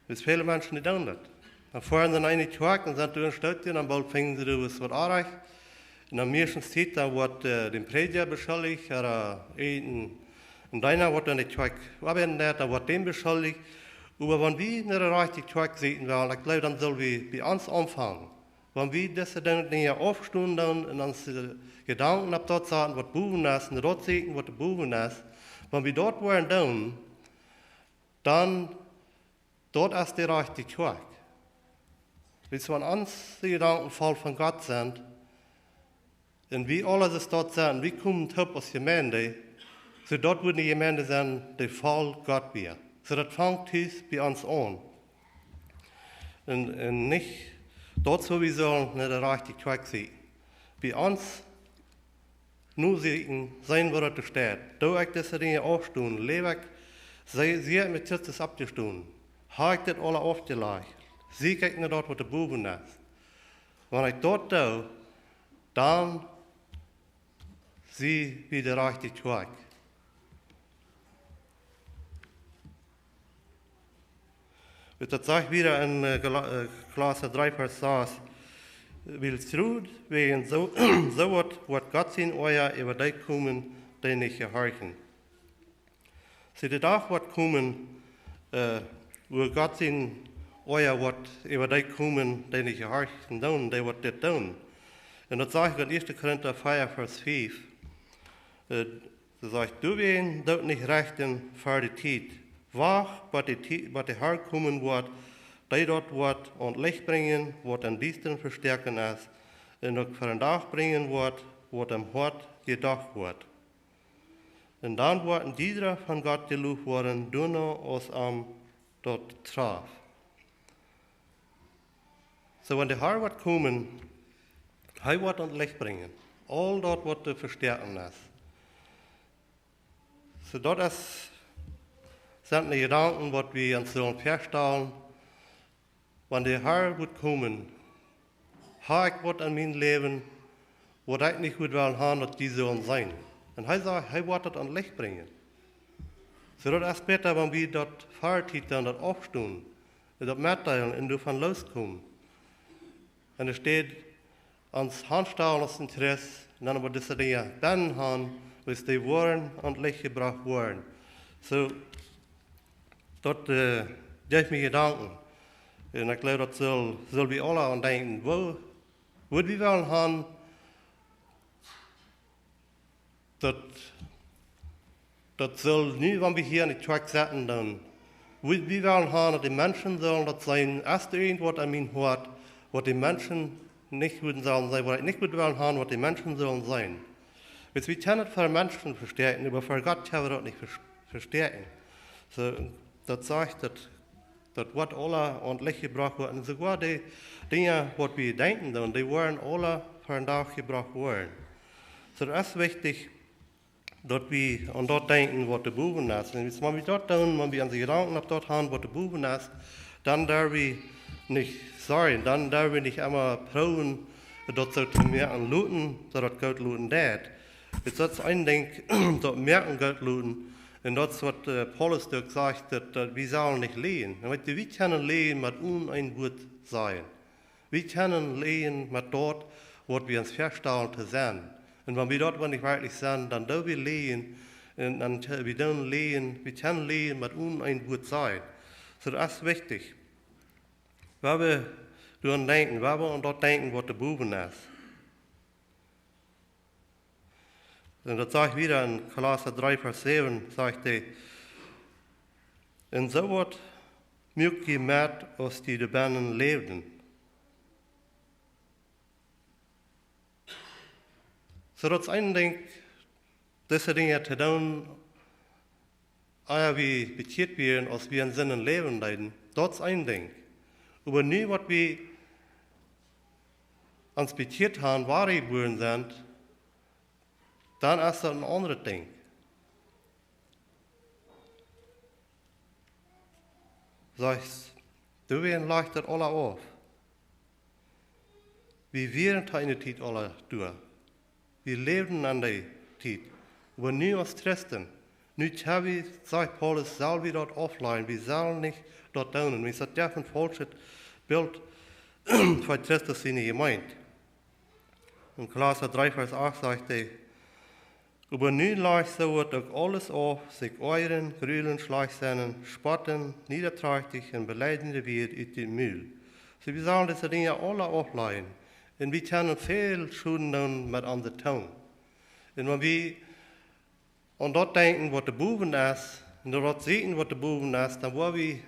Wiels väle Menschen, dee doonen daut. Dan foaren see no eene Kjoakj un sent doa een Stootje, un dan boolt finjen see doa waut orrajcht. Un dan mieeschtens Tiet, dan woat, äh, de Prädja beschuldicht, ooda, äh, een, een Deena, waut en de Kjoakj oabeiden deit, dan woat däm beschuldicht. Oba wan wie no de rajchte Kjoakj sieekjen wellen, ekj jleew, dan sell wie bie ons aunfangen. Wan wie dise Dinja, Dinja aufstonen doonen un onse, äh, Jedanken opp daut saten, waut bowen es, un daut sieekjen, waut doa bowen es, wan wie daut woaren doonen, dan, daut es de rajchte Kjoakj. Wiels wan onse Jedanken voll von Gott sent, un wie aules es daut sent, wie komen toop aus Jemeent, soo daut woat eene Jemeent sennen, dee voll Gott wia. Soo daut fangt tus bie ons aun. Un, un nich daut, wua wie sellen no de rajchte Kjoakj sieekjen. Bie ons nu sieekjen, seenen, wua daut steit. Doo ekj dise Dinja aufstonen, läw ekj, sie, sie ekj met Christus oppjestonen. Hab ekj dit aula aufjelajcht. Sieekj ekj no daut, waut doa bowen es. Wan ekj daut doo, dan sie wie de rajchte Kjoakj. Daut sajcht wada en, äh, Gala-, äh, Kolossa dree, Varsch sas: Wiels Trut wäajen soo, soo waut, woat Gott sien Oaja äwa dee komen, dee nich jehorchen. See, de Dach woat komen, äh, wua Gott sien Oaja woat äwa dee komen, dee nich jehorchen doonen, dee waut dit doonen. Un daut sajcht en ieeschte Korinta vea, Varsch fief. Äh, see sajcht: Doawäajen doot nich rechten ver de Tiet. Wacht, bat de Tiet, bat de Har komen woat, dee daut woat aun Licht brinjen, waut em Diestren vestoaken es, un uk ver dän Dach brinjen woat, waut em Hoat jedocht woat. Un dan woat een jieda von Gott jelooft woaren, doano aus am daut traft. Soo, wan de Har woat komen, hee woat aun Licht brinjen aul daut, waut doa vestoaken es. Soo, daut es, sent de Jedanken, waut wie ons sellen väastalen, wan de Har woat komen, hab ekj waut en mien Läwen, waut ekj nich woa wellen han, daut dee sellen seenen. Un hee sajcht, hee woat daut aun Licht brinjen. Soo, daut es bäta, wan wie daut ver Tiet dan daut aufstonen, un daut metdeelen un doavon loskomen. Un doa steit, ons hanstalen aus een Christ, un dan oba dise Dinja bennen han, wiels dee woaren aun Licht jebrocht woaren. Soo, daut, äh, jeft mie Jedanken. Un ekj jleew, daut sell, sell wie aula aun denkjen. Woo, woo wie wellen han, daut, daut sell nu, wan wie hia en de Kjoakj setten, dan, woo, woo wie wellen han, daut de Menschen sellen daut seenen, es doa irjentwaut en mien Hoat, waut de Menschen nich wudden sellen seenen, waut ekj nich wudd wellen han, waut de Menschen sellen seenen. Wiels wie kjennen daut ver Menschen vestoaken, oba ver Gott kjenn wie daut nich ves-, vestoaken. Soo, daut sajcht, daut, daut woat aula aun Licht jebrocht woaren. Un soogoa dee Dinja, waut wie denkjen doonen, dee woaren aula ver dän Dach jebrocht woaren. Soo, daut es wichtich, daut wie aun daut denkjen, waut doa bowen es. Un wan wie daut doonen, wan wie onse Jedanken opp daut han, waut doa bowen es, dan doo wie nich, sorry, dan derw wie nich emma proowen, daut soo to moaken loten, daut daut goot loten deit. Daut es een Dinkj, daut moaken goot loten. Un daut es waut, äh, Paulus uk sajcht, daut, daut wie sellen nich läajen. Un weet jie, wie kjennen läajen met onen een Wuat sajen. Wie kjennen läajen met daut, waut wie ons väastalen to sennen. Un wan wie daut nich werkjlich sent, dan doo wie läajen. Un dan kje-, wie doonen läajen, wie kjennen läajen met onen een Wuat sajen. Soo, daut es wichtich. Wan wie doaraun denkjen, wan wie aun daut denkjen, waut doa bowen es. Un daut sajcht wieda en Kolossa dree, Varsch säwen, sajcht hee: "Un soo waut muak jie met, aus jie doa bennen läwden." Soo, daut es een Dinkj, dise Dinja to doonen, ea wie bekjieet wieren, aus wie en Sinden läwen deeden, daut es een Dinkj. Oba nu, waut wie ons bekjieet haben, woare jeworden sent, dan es daut een aundret Dinkj. Sajcht, doawäajen lajcht daut aula auf. Wie wieren to eene Tiet aula doa. Wie läwden en dee Tiet. Oba nu aus Christen, nu kjenn wie, sajcht Paulus, sell wie daut auflajen. Wie sellen nich daut doonen. Wiels daut jeft een faulschet Bilt von Christus siene Jemeent. En Kolossa dree, Varsch acht sajcht hee: "Oba nu lajcht soo waut uk aules auf, sikj oajren, grulen, schlajcht sennen, spotten, niederträchtich un beleidjende Wieed ut dän Mul." Soo, wie sellen dise Dinja aula auflajen. Un wie kjennen väl Schoden doonen met onse Tung. Un wan wie aun daut denkjen, waut doa bowen es, un daut seenen, waut doa bowen es, dan woa wie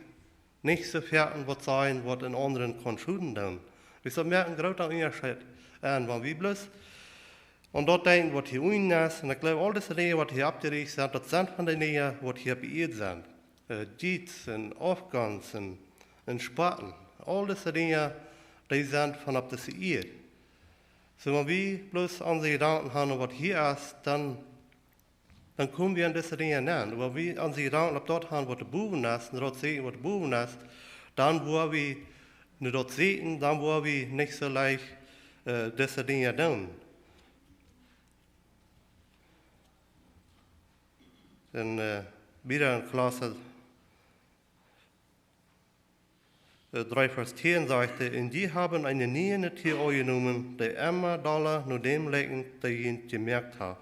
nich soo foaken waut sajen, waut een aundren kaun Schoden doonen. Wiels daut moakt een groota Unjascheet. Un wan wie bloos aun daut denkjen, waut hia unjen es, un ekj jleew, aul dise Dinja, waut hia oppjericht sent, daut sent von dee Dinja, waut hia oppe Ieed sent. Äh, Jiez un Aufgonst un, un Spotten. Aul dise Dinja, dee sent von opp dise Ieed. Soo, wan wie bloos onse Jedanken haben, waut hia es, dan dan komen wie aun dise Dinja nenn. Wan wie onse Jedanken opp daut haben, waut doa bowen es, un daut seenen, waut doa bowen es, dan woa wie no daut seenen, dan woa wie nich soo leicht, äh, dise Dinja doonen. Un, äh, wieda en Kolossa äh, dree Varsch tieen sajcht hee: "Un jie haben eene niee Natua aunjenomen, dee emma dolla no däm likjent, dee junt jemoakt haft."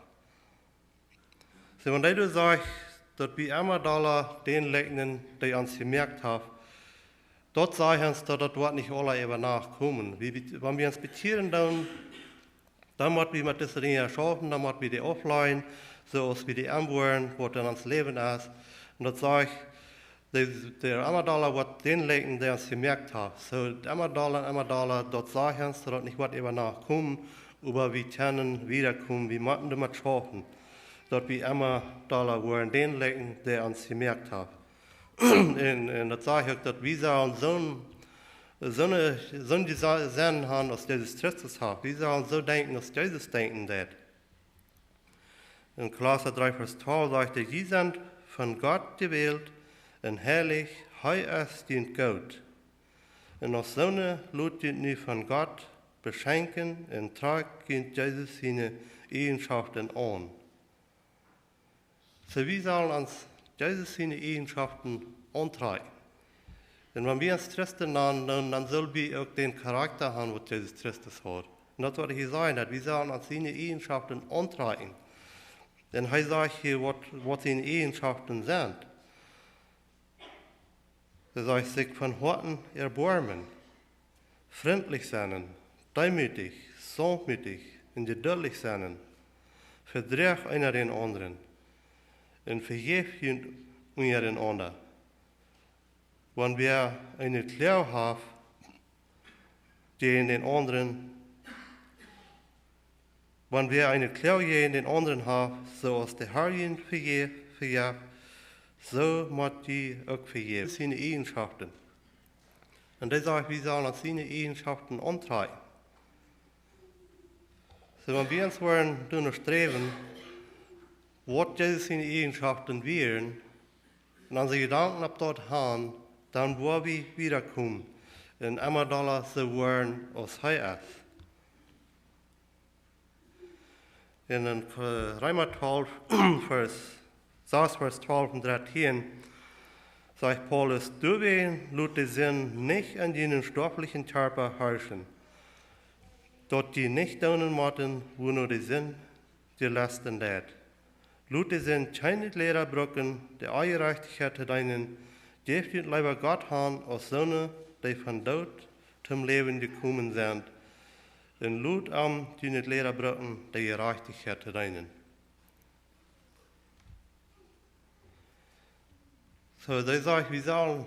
Soo, wan hee doa sajcht, daut wie emma dolla dän likjnen, dee ons jemoakt haft, daut sajcht ons, daut daut woat nich aula äwa Nacht komen. Wie, wie, wan wie ons bekjieren doonen, dan mott wie met dise Dinja schaufen, dan mott wie dee auflajen, soo aus wie dee enwoaren, waut en ons Läwen es. Un daut sajcht, dee, dee emma dolla woat dän likjnen, dee ons jemoakt haft. Soo, emma dolla, emma dolla, daut sajcht ons, daut daut nich woat äwa Nacht komen, oba wie kjennen wieda komen, wie motten doamet schaufen, daut wie emma dolla woaren dän likjnen, dee ons jemoakt haft. Un, un daut sajcht uk, daut wie sellen soon soon, soon Jesennen haben aus Jesus Christus haft. Wie sellen soo denkjen aus Jesus denkjen deed. En Kolossa dree Varsch twalf sajcht hee: "Jie sent von Gott jewält un heilich, hee es junt goot. Un aus soone lot junt nu von Gott beschenkjen un trakjt junt Jesus siene Eajenschoften aun." Soo, wie sellen ons Jesus siene Eajenschoften auntrakjen. Un wan wie ons Christen nanen, dan, dan sell wie uk dän Charakta haben, waut Jesus Christus haud. Un daut woat hia sennen, daut wie sellen ons siene Eajenschoften auntrakjen. Un hee sajcht hia, waut, waut siene Eajenschoften sent. Hee sajcht: "Sikj von Hoaten erboarmen, frintlich sennen, deemootich, saunftmootich un jeduldich sennen, vedroacht eena dän aundren un vejäft junt unjarenaunda. Wan wäa eene Kloag haft jäajen dän aundren, wan wäa eene Kloag jäajen dän aundren haft, soo aus de Har junt vejäft, vejäft, soo mott jie uk vejäwen." Siene Eajenschoften. Un hee sajcht, wie sellen ons siene Eajenschoften auntrakjen. Soo, wan wie ons woaren doano sträwen, waut Jesus siene Eajenschoften wieren, un onse Jedanken opp daut haben, dan woa wie wieda komen. un emma dolla soo woaren aus hee es. En, en, äh, Reema twalf, Varsch sas, Varsch twalf un dartieen, sajcht Paulus: "Doawäajen lot de Sind nich en jun stoaflichen Kjarpa harschen, daut jie nich doonen motten, wua no de Sind jelesten deit. Lot de Sind kjeene Jläda brucken, de Onjerajchtichkjeit to deenen. Jäft junt leewa Gott han, aus soone, dee von Doot toom Läwen jekomen sent. Un lot am june Jläda brucken, de Jerajchtichkjeit to deenen." Soo, dee sajcht, wie sellen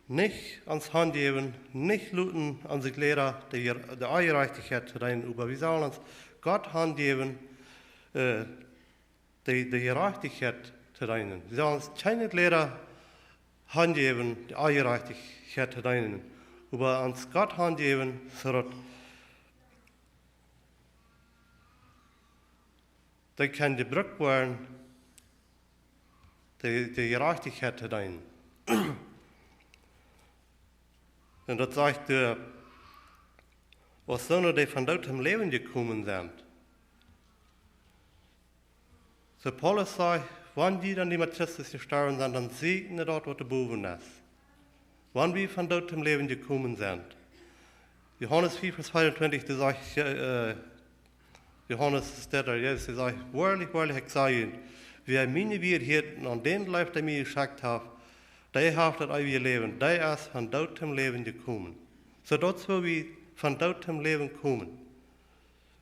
nich ons hanjäwen, nich loten onse Jläda de, de Onjerajchtichkjeit to deenen, oba wie sellen ons Gott hanjäwen, äh, de, de Jerajchtichkjeit to deenen. Wie sellen ons kjeene Jläda hanjäwen, de Onjerajchtichkjeit to deenen, oba ons Gott hanjäwen, soo daut dee kjennen jebrukt woaren, de, de Jerajchtichkjeit to deenen. Un daut sajcht, äh, aus soone, dee von Doot toom Läwen jekomen sent. Soo Paulus sajcht, wan jie dan, dee met Christus jestorwen sent, dan sieekjt no daut, waut doa bowen es. Wan wie von Doot toom Läwen jekomen sent. Johanes fief, Varsch tweeuntwintich, doa sajcht, äh, Johanes, es daut, Jesus, dee sajcht: "Woarlich, woarlich, ekj saj junt, wäa miene Wieed hieet un aun dän jleeft, dee mie jeschekjt haft, dee haft daut eewje Läwen, dee es von Doot toom Läwen jekomen." Soo daut es, woo wie von Doot toom Läwen komen.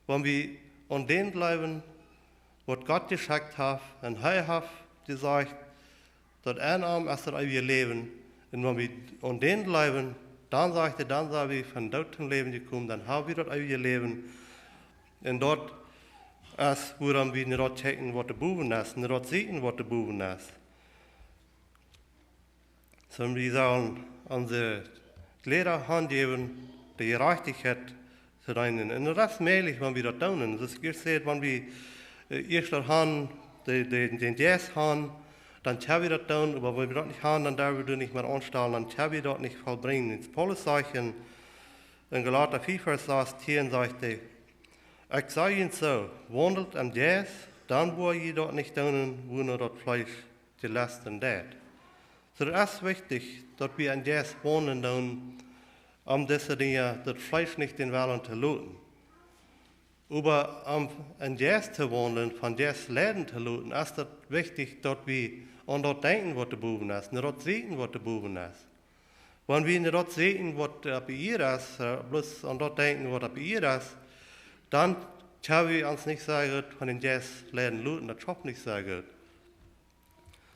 Wan wie aun dän jleewen, waut Gott jeschekjt haft, un hee haft jesajcht, daut en am es daut eewje Läwen. Un wan wie aun dän jleewen, dan sajcht hee, dan sent wie von Doot toom Läwen jekomen, dan hab wie daut eewje Läwen. Un daut es, wuarom wie no daut kjikjen, waut doa bowen es, no daut sieekjen, waut doa bowen es. Soo wie sellen onse Jläda hanjäwen, de Jerajchtichkjeit to deenen. Un daut es mäajlich, wan wie daut doonen. Daut es ieescht, wan wie, äh, ieescht daut han, de, de, dän Jeist han, dan kjenn wie daut doonen, oba wan wie daut nich han, dan derw wie doa nich mea aunstalen, dan kjenn wie daut nich vollbrinjen. Aus Paulus sajcht en, en Galata fief, Varsch sastieen, sajcht hee: "Ekj saj junt soo, waundelt em Jeist, dan woa jie daut nich doonen, wua no daut Fleesch jelesten deit." Soo, daut es wichtich, daut wie em Jeist waundlen doonen, om dise Dinja, daut Fleesch nich dän Wellen to loten. Oba om em Jeist to waundlen, vom Jeist leiden to loten, es daut wichtich, daut wie aun daut denkjen, waut doa bowen es, no daut sieekjen, waut doa bowen es. Wan wie no daut sieekjen, waut oppe Ieed es, äh, bloos aun daut denkjen, waut oppe Ieed es, dan kjenn wie ons nich sea goot von dän Jeist leiden loten, daut schauft nich sea goot.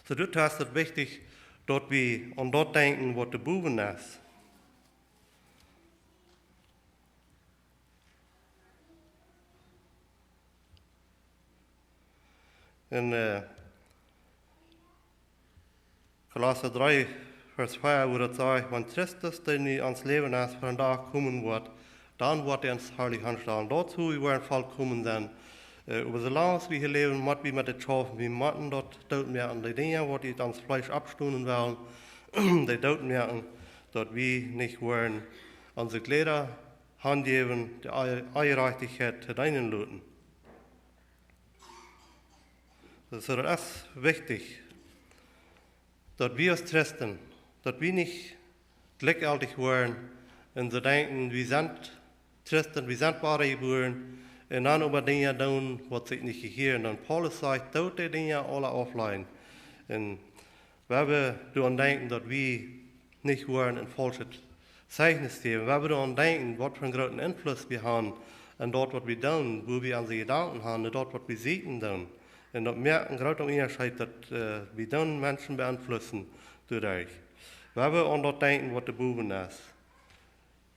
Soo, doa es daut wichtich, daut wie aun daut denkjen, waut doa bowen es. En, äh, Kolossa dree, Varsch vea, wua daut sajcht: "Wan Christus, dee nu ons Läwen es, vondoag komen woat, dan woat hee ons harlich aunstalen." Daut es, woo wie woaren vollkomen sennen. Äh, oba soo lang aus wie hia läwen, mott wie met dit schaufen. Wie motten daut dootmoaken. De Dinja, waut ut ons Fleesch oppstonen wellen, dee dootmoaken, daut wie nich woaren onse Jläda hanjäwen, de Onje-, Onjerajchtichkjeit to deenen loten. Daut es, daut es wichtich, daut wie aus Christen, daut wie nich jlikjjeltich woaren un soo denkjen, wie sent Christen, wie sent wadajebuaren, un dan äwa Dinja doonen, waut sikj nich jehieren. Dan Paulus sajcht: "Doot dee Dinja aula auflajen." Un wie haben doaraun denkjen, daut wie nich woaren een faulschet Zeichnis jäwen. Wie haben doaraun denkjen, waut fa een grooten Enfluss wie haben aun daut, waut wie doonen, woo wie onse Jedanken haben, un daut, waut wie sieekjen doonen. Un daut moakt een grooten Unjascheet, daut, äh, wie doonen Menschen beeinflussen doaderch. Wie haben aun daut denkjen, waut doa bowen es,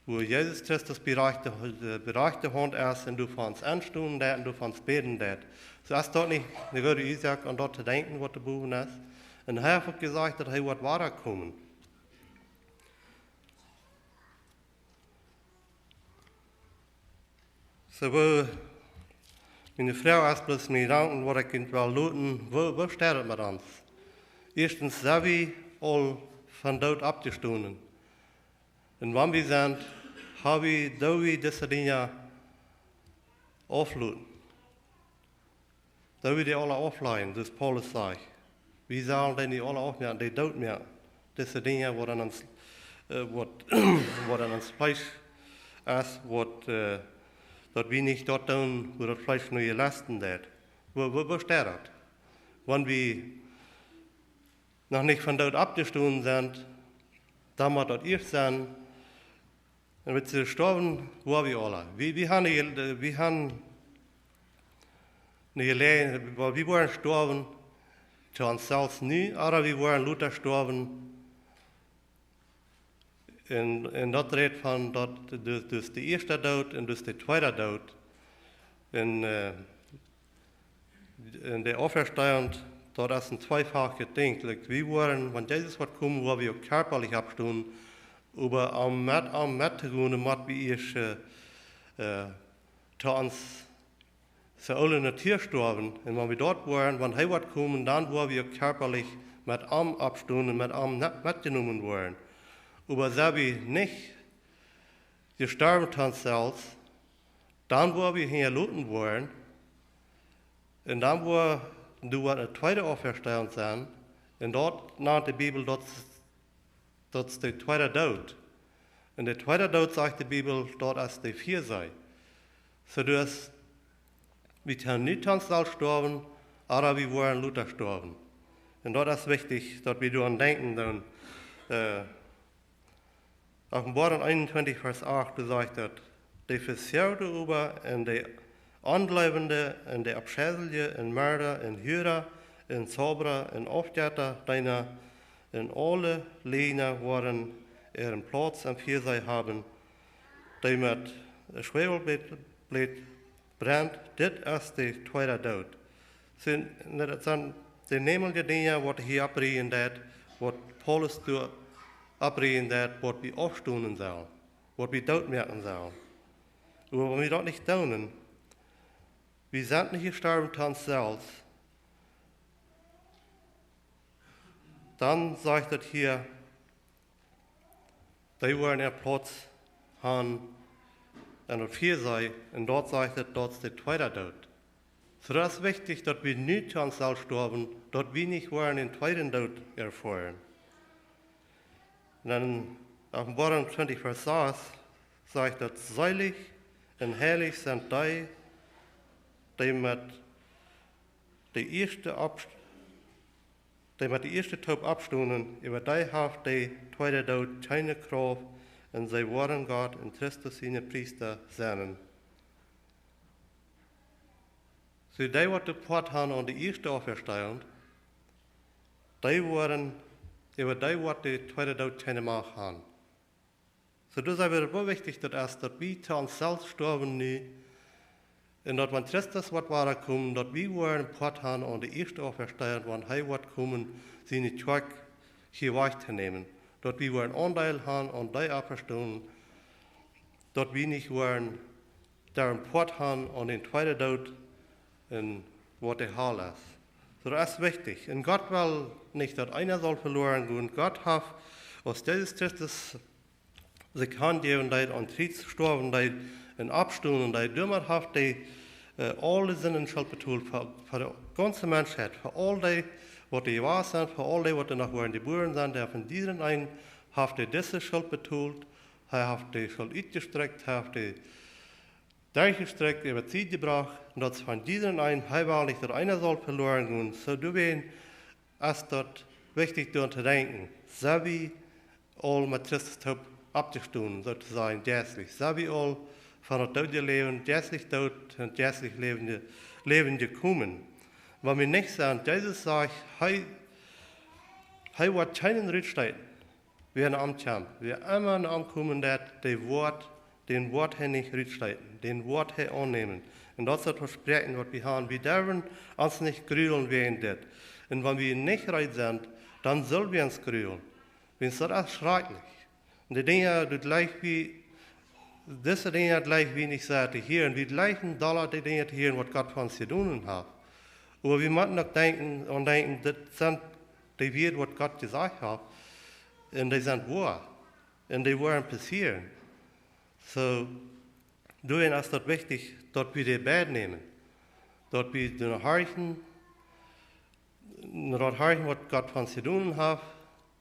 wua Jesus Christus bie de rajchte, äh, bie de rajchte Haunt es un doa fa ons enstonen deit un doa fa ons bäden deit. Soo, es daut nich eene goode Uasoak, aun daut to denkjen, waut doa bowen es? Un hee haft uk jesajcht, daut hee woat wadakomen. Soo, woo, miene Froag es bloos, miene Jedanken, waut ekj junt well loten, woo, woo steit et met ons? Ieeschtens, sent wie aul von doot oppjestonen? Un wan wie sent, ha wie, doo wie dise Dinja aufloten? Doo wie dee aula auflajen, soo aus Paulus sajcht? Wie sellen dee nich aula aufmoaken, dee doot moaken? Dise Dinja, waut aun ons, äh, waut, waut aun ons Fleesch es, waut, äh, daut wie nich daut doonen, woo daut Fleesch nu jelesten deit. Woo, woo, woo steit daut? Wan wie noch nich von doot oppjestonen sent, dan mott daut ieescht sennen. Un met to stoawen, woo wie aula. Wie, wie haben, wie haben nich auleen, oba wie woaren stoawen to ons selfst nu, ooda wie woaren lota stoawen. Un, un daut rät von daut, dus, dus de ieeschte Doot un dus de tweede Doot. Un, äh, un de Auferstehung, daut es een tweefachet Dinkj. Like, wie woaren, wan Jesus woat komen, woa wie uk kjarpalich oppstonen, oba om met, om met to gonen, mott wie ieescht, äh, äh, to ons, to onse oole Natua stoawen. Un wan wie doa woaren, wan hee woat komen, dan woa wie uk kjarpalich met am oppstonen un met am ne-, metjenomen woaren. Oba sent wie nich jestorwen to ons selfst, dan woa wie hinjaloten woaren. Un dan woa doa eene tweede Auferstehung sennen. Un daut nant de Bibel, daut, daut es de tweede Doot. Un de tweede Doot, sajcht de Bibel, daut es de Vieeseich. Soo, dus, wie kjennen nich to ons selfst stoawen, ooda wie woaren lota stoawen. Un daut es wichtich, daut wie doaraun denkjen, dan, äh, Openboarunk eenuntwintich, Varsch acht, doa sajcht daut: De Vesoagen oba un de Onjleewende un de Aufscheidje un Merda un Hura un Zaubra un Aufjetta, dee en aule Länder woaren äare Plauz aum Vieeseich haben, dee met Schwäwelbläda brent, dit es de tweede Doot. Sent, daut sent de nämliche Dinja, waut hia opprieejen deit, waut Paulus doa opprieejen deit, waut wie aufstonen sellen, waut wie doot moaken sellen. Oba wan wie daut nich doonen, wie sent nich jestorwen to ons selfst, dan sajcht daut hia, dee woaren äa Plauz haben aum Vieeseich, un doa sajcht et, daut es de tweede Doot. Soo, daut es wichtich, daut wie nich to ons selfst stoawen, daut wie nich woaren een tweeden Doot erfoaren. Un dan Openboarunk twintich, Varsch sas, sajcht daut: Seelich un heilich sent dee, dee met de ieeschte opp-, dee met de ieeschte toop oppstonen, äwa dee haft de tweede Doot kjeene Krauft, un see woaren Gott un Christus siene Priesta sennen. Soo, dee waut de Poat haben aun de ieeschte Auferstehung, dee woaren, äwa dee woat de tweede Doot kjeene Macht haben. Soo, daut es oba woo wichtich daut es, daut wie to ons selfst stoawen nu, un daut wan Christus woat wada komen, daut wie woaren Poat haben aun de ieeschte Auferstehung, wan hee woat komen, siene Kjoakj hia wajch to nämen. Daut wie woaren Aundeel haben aun dee Auferstehung, daut wie nich woaren doa een Poat haben aun dän tweeden Doot un waut de Hal es. Soo, daut es wichtich. Un Gott well nich, daut eena saul veloren gonen. Gott haft, aus Jesus Christus sikj hanjäwen deed, aum Kjriez stoawen deed un oppstonen deed, doamet haft hee, äh, aul de Sinden Schult betolt fa, fa de gaunze Menschheit, fa aul dee, waut doa jewast sent, fa aul dee, waut doa noch woaren jebuaren sennen, dee von jieda een haft hee dise Schult betolt. Hee haft de Schult utjestrekjt, hee haft dee derchjestrekjt, äwa de Tiet jebrocht, un daut von jieda een, hee well nich, daut eena saul veloren gonen. Soo, doawäajen es daut wichtich, doaraun to denkjen. Sent wie aul met Christus toop oppjestonen, soo to sajen, jeistlich? Sent wie aul von daut doodje Läwen jeistlich doot un jeistlich läwendje, läwendje komen? Wan wie nich sent, Jesus sajcht, hee, hee woat kjeenen rutstoten, wäa no am kjemt. Wäa emma no am komen deit, dee woat, dän woat hee nich rutstoten, dän woat hee aunnämen. Un daut es daut Vespräakjen, waut wie haben. Wie derwen ons nich grulen wäajen dit. Un wan wie nich reed sent, dan sell wie ons grulen. Wiels daut es schrakjlich. Un de Dinja, daut jlikj wie, dise Dinja jlikj wie nich sea to hieren. Wie jlikjen dolla de Dinja to hieren, waut Gott fa ons jedonen haft. Oba wie motten uk denkjen, aun denkjen, dit sent de Wieed, waut Gott jesajcht haft. Un dee sent woa. un dee woaren passieren. Soo, doawäajen es daut wichtich, daut wie dee beid nämen. Daut wie dän horchen, no daut horchen, waut Gott fa ons jedonen haft,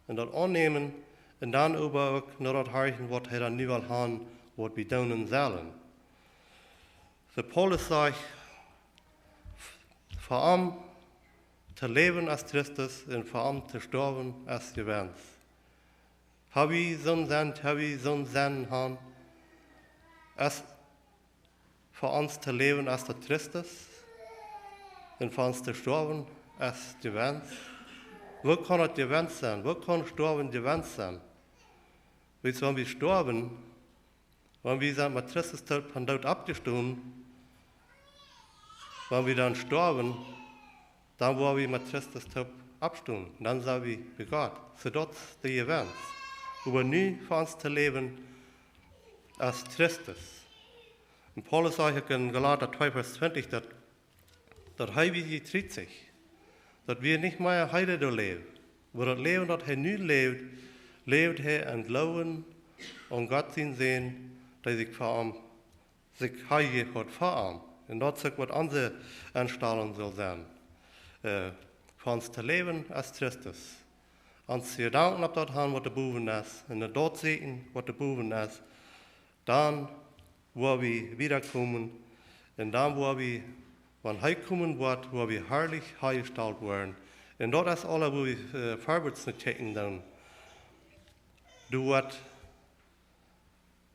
un daut aunnämen, un dan oba uk no daut horchen, waut hee dan nu well haben, waut wie doonen sellen. Soo Paulus sajcht, fa am to läwen es Christus un fa am to stoawen es Jewenst. Hab wie soon Senn, hab wie soon Senn han, es fa ons to läwen es daut Christus un fa ons to stoawen es Jewenst? Woo kaun daut Jewenst sennen? Woo kaun stoawen Jewenst sennen? Wiels wan wie stoawen, wan wie sent met Christus toop von doot oppjestonen, wan wie dan stoawen, dan woa wie met Christus toop oppstonen. Dan sent wie bie Gott. Soo daut es de Jewenst. Oba nu fa ons to läwen es Christus. Un Paulus sajcht uk en Galata twee Varsch twintich, daut, daut hee wia jekjriezicht. Daut wia nich mea hee, dee doa läwd. Oba daut Läwen, daut hee nu läft, läft hee em Gloowen aun Gott sienen Sän, dee sikj fa am, sikj hajejäft haft fa am. Un daut es uk waut onse Enstalunk saul sennen. Äh, fa ons to läwen es Christus. Onse Jedanken opp daut han, waut doa bowen es, un daut seenen, waut doa bowen es, dan woa wie wada komen, un dan woa wie, wan hee komen woat, woa wie harlich hajestalt woaren. Un daut es aules, wua wie, äh, verwoats no kjikjen doonen. Doa woat,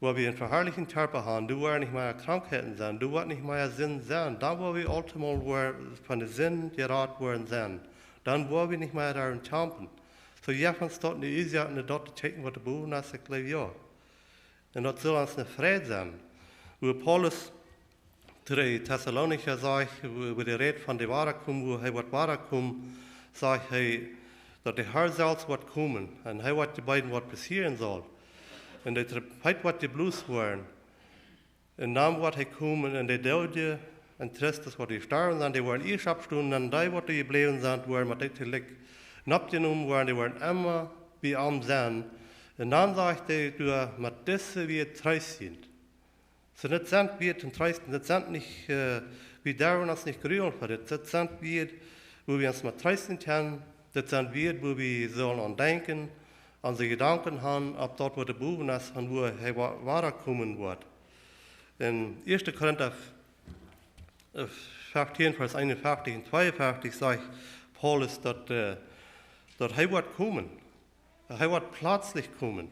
woa wie eenen veharlichten Kjarpa han, doa woaren nich mea Krankheiten sennen, doa woat nich mea Sind sennen. Dan woa wie aultemol woaren von de Sind jerat woaren sennen. Dan woa wie nich mea doaren kjamfen. Soo, jo, von Stoot nu es jo, un daut to kjikjen, waut doa bowen es, ekj jleew, jo. Un daut saul ons eene Freid sennen. Wua Paulus to de Tessalonicha sajcht, wua, wua dee rät von de Wadakomen, wua hee woat wadakomen, sajcht hee, daut de Herr selfst woat komen. Un hee woat ons wiesen, waut passieren saul. Un de Trompet woat jeblost woaren. Un dan woat hee komen un de Doodje en Christus, waut jestorwen sent, dee woaren ieescht oppstonen, un dee, waut doa jebläwen sent, woaren met dee toojlikj oppjenomen woaren, dee woaren emma bie am sennen. Un dan sajcht hee doa, met dise wie treest sent. Soo, dit sent wie toom treesten, dit sent nich, äh, wie derwen ons nich jrulen fa dit. Dit sent wie, wua wie ons met treesten kjennen, dit sent wie, wua wie sellen aun denkjen, onse Jedanken han opp daut, waut doa bowen es, von wua hee wa-, wadakomen woat. En Ieeschte Korinta, äh, feftieen, Varsch eenunfeftich un tweeunfeftich sajcht Paulus, daut, äh, daut hee woat komen. Hee woat pletslich komen.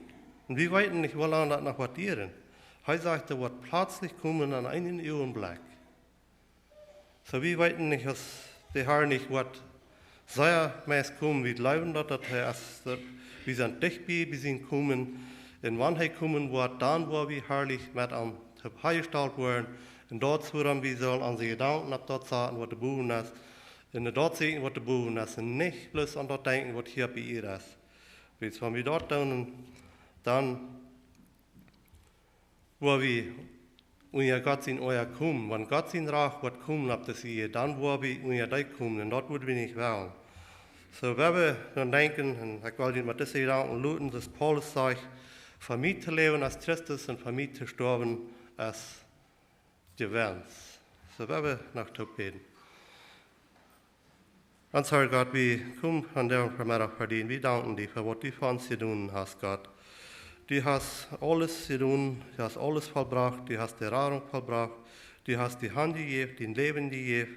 Un wie weeten nich, woo lang daut noch woat dieren. Hee sajcht, hee woat pletslich komen en eenen Uagenblekj. Soo, wie weeten nich, aus de Herr nich woat sea meist komen, wie jleewen daut, daut hee es, daut wie sent dicht bie, bie sien Komen. Un wan hee komen woat, dan woa wie harlich met am toop hajestalt woaren. Un daut es wuarom wie sellen onse Jedanken opp daut saten, waut doa bowen es. Un daut seenen, waut doa bowen es. Un nich bloos aun daut denkjen, waut hia opp de Ieed es. Wiels wan wie daut doonen, dan woa wie unja Gott sien Oaja komen. Wan Gott sien Rajcht woat komen opp dise Ieed, dan woa wie unja dee komen. Un daut wudden wie nich wellen. Soo, wan wie dan denkjen, un ekj well junt met dise Jedanken loten, daut Paulus sajcht, fa mie to läwen es Christus un fa mie to stoawen es Jewenst. Soo, wan wie noch toop bäden. Ons Herr Gott, wie komen vondoag Vemeddach ver die. Wie danken die fa waut du fa ons jedonen hast, Gott. Du hast aules jedonen, du hast aules vollbrocht, du hast de Radunk vollbrocht, du hast die Haunt jejäft, dien Läwen jejäft,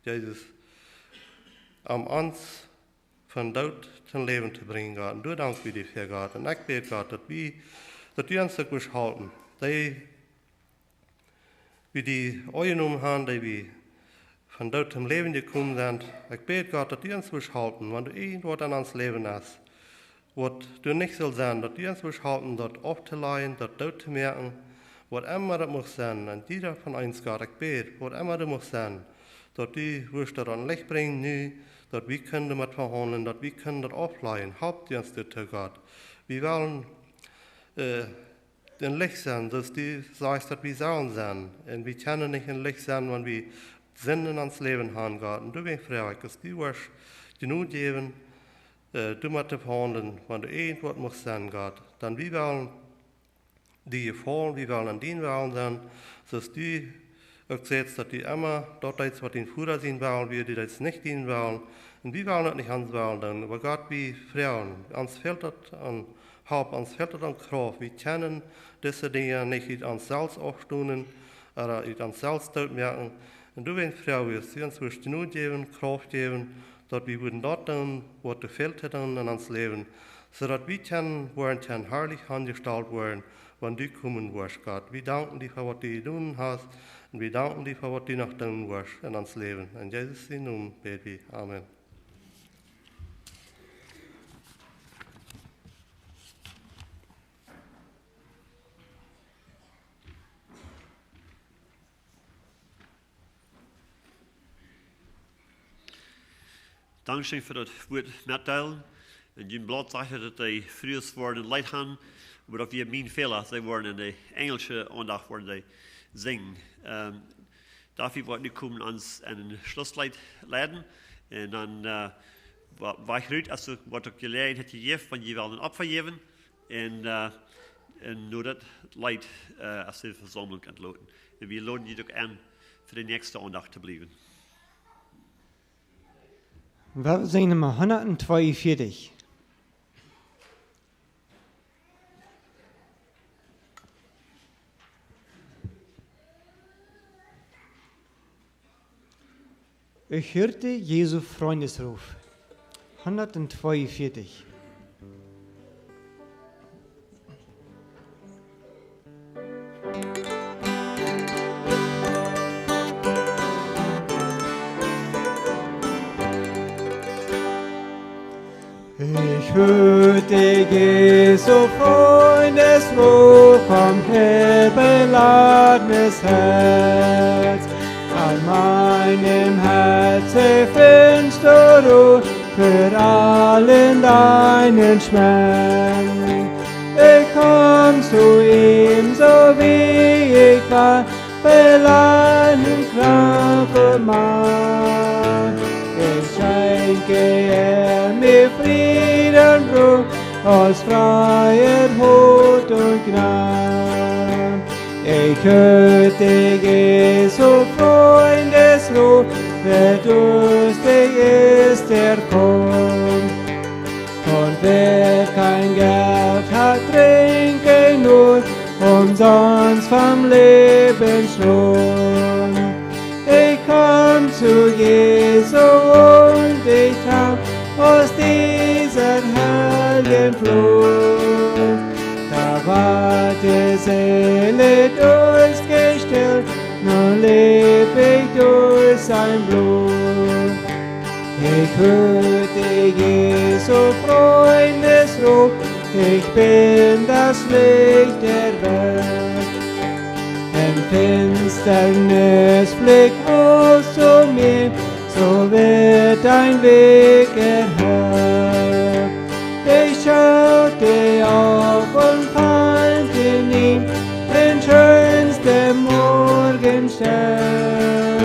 Jesus, om ons von Doot toom Läwen to brinjen, Gott. Un doa dank wie die fa, Gott. Un ekj bäd, Gott, daut wie, daut du ons uk wurscht halpen. Dee wie die aunjenomen han, dee wie von Doot toom Läwen jekomen sent. Ekj bäd, Gott, daut du ons wurscht halpen, wan doa irjentwaut en ons Läwen es, waut doa nich saul sennen, daut du ons wurscht halpen, daut auftoläjen, daut doot to moaken, waut emma daut mucht sennen. Un jieda von ons, Gott, ekj bäd, waut emma daut mucht sennen, daut du wurscht daut aun Licht brinjen nu, daut wie kjennen doamet vehaundlen, daut wie kjennen daut aufläjen. Halp du ons doatoo, Gott. Wie wellen, äh, em Licht sennen, soo aus du sajchst, daut wie sellen sennen. Un wie kjennen nich em Licht sennen, wan wie Sind en ons Läwen han, Gott. Un doawäajen froag ekj, daut du wurscht Jnod jäwen, äh, doamet to vehaundlen, wan doa irjentwaut mucht sennen, Gott. Dan wie wellen die jefaulen, wie wellen aun dien Wellen sennen, soo aus du uk sajchst, daut du emma daut deist, waut dien Voda sien Wellen wia, du deist nich dienen Wellen. Un wie wellen daut nich ons Wellen doonen, oba Gott, wie froagen, ons fält daut aun Help, ons fält daut aun Krauft. Wie kjennen dise Dinja nich ut ons selfst oppstonen, ooda ut ons selfst doot moaken. Un doawäajen froag wie, daut du ons wurscht Jnod jäwen, Krauft jäwen, daut wie wudden daut doonen, waut doa fält to doonen en ons Läwen, soo daut wie kjennen woaren, kjennen harlich aunjestalt woaren, wan du komen woascht, Gott. Wie danken die fa waut du jedonen hast, un wie danken die fa waut du noch doonen woascht en ons Läwen. En Jesus sien Nomen bäd wie. Amen. Dankscheen fa daut Wuat metdeelen. En jun Blaut sajcht daut, daut dee Frues woaren een Leet han, oba daut wia mien Fäla. See woaren en de enjelsche Aundacht woaren see sinjen. Ähm, David woat nu komen ons een Schlussleet leiden. Un dan, äh, wa-, wajch rut, aus du waut uk Jeläajenheit jejäft, wan jie wellen een Opfa jäwen. Un, äh, un no daut Leet, äh, aus de Vesaumlunk entloten. Un wie loden die uk en, fa de näakjste Aundacht to bliewen. Wie sinjen Numma hundat tweeunvieetich. Ich hörte Jesu Freundesruf. Hundat tweeunvieetich. Ich hörte Jesu Freundesruf, komm her, beladenes Herz. An meinem Herze findest du Ruhe für allen deinen Schmerz. Ich komm zu ihm, so wie ich war, beladen, krank und matt. Es schenkte er mir Frieden, Ruhe aus freier Huld und Gnade. Ich hörte Jesu Freundesruf, wer durstig ist, der kommt. Und wer kein Geld hat, trinke nur umsonst vom Lebensstrom. Ich komm zu Jesu und ich trank aus dieser herrlichen Flut. Da ward die Seele durstgestillt, nun leb ich durch sein Blut. Ich hörte Jesu Freundesruf, ich bin das Licht der Welt. In Finsternis blick aus zu mir, so wird dein Weg erhellt. Ich schaute auf und fand in ihm den schönsten Morgenstern.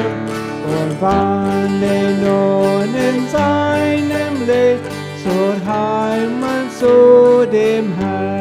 Und wandle nun in seinem Licht zur Heimat, zu dem Herrn.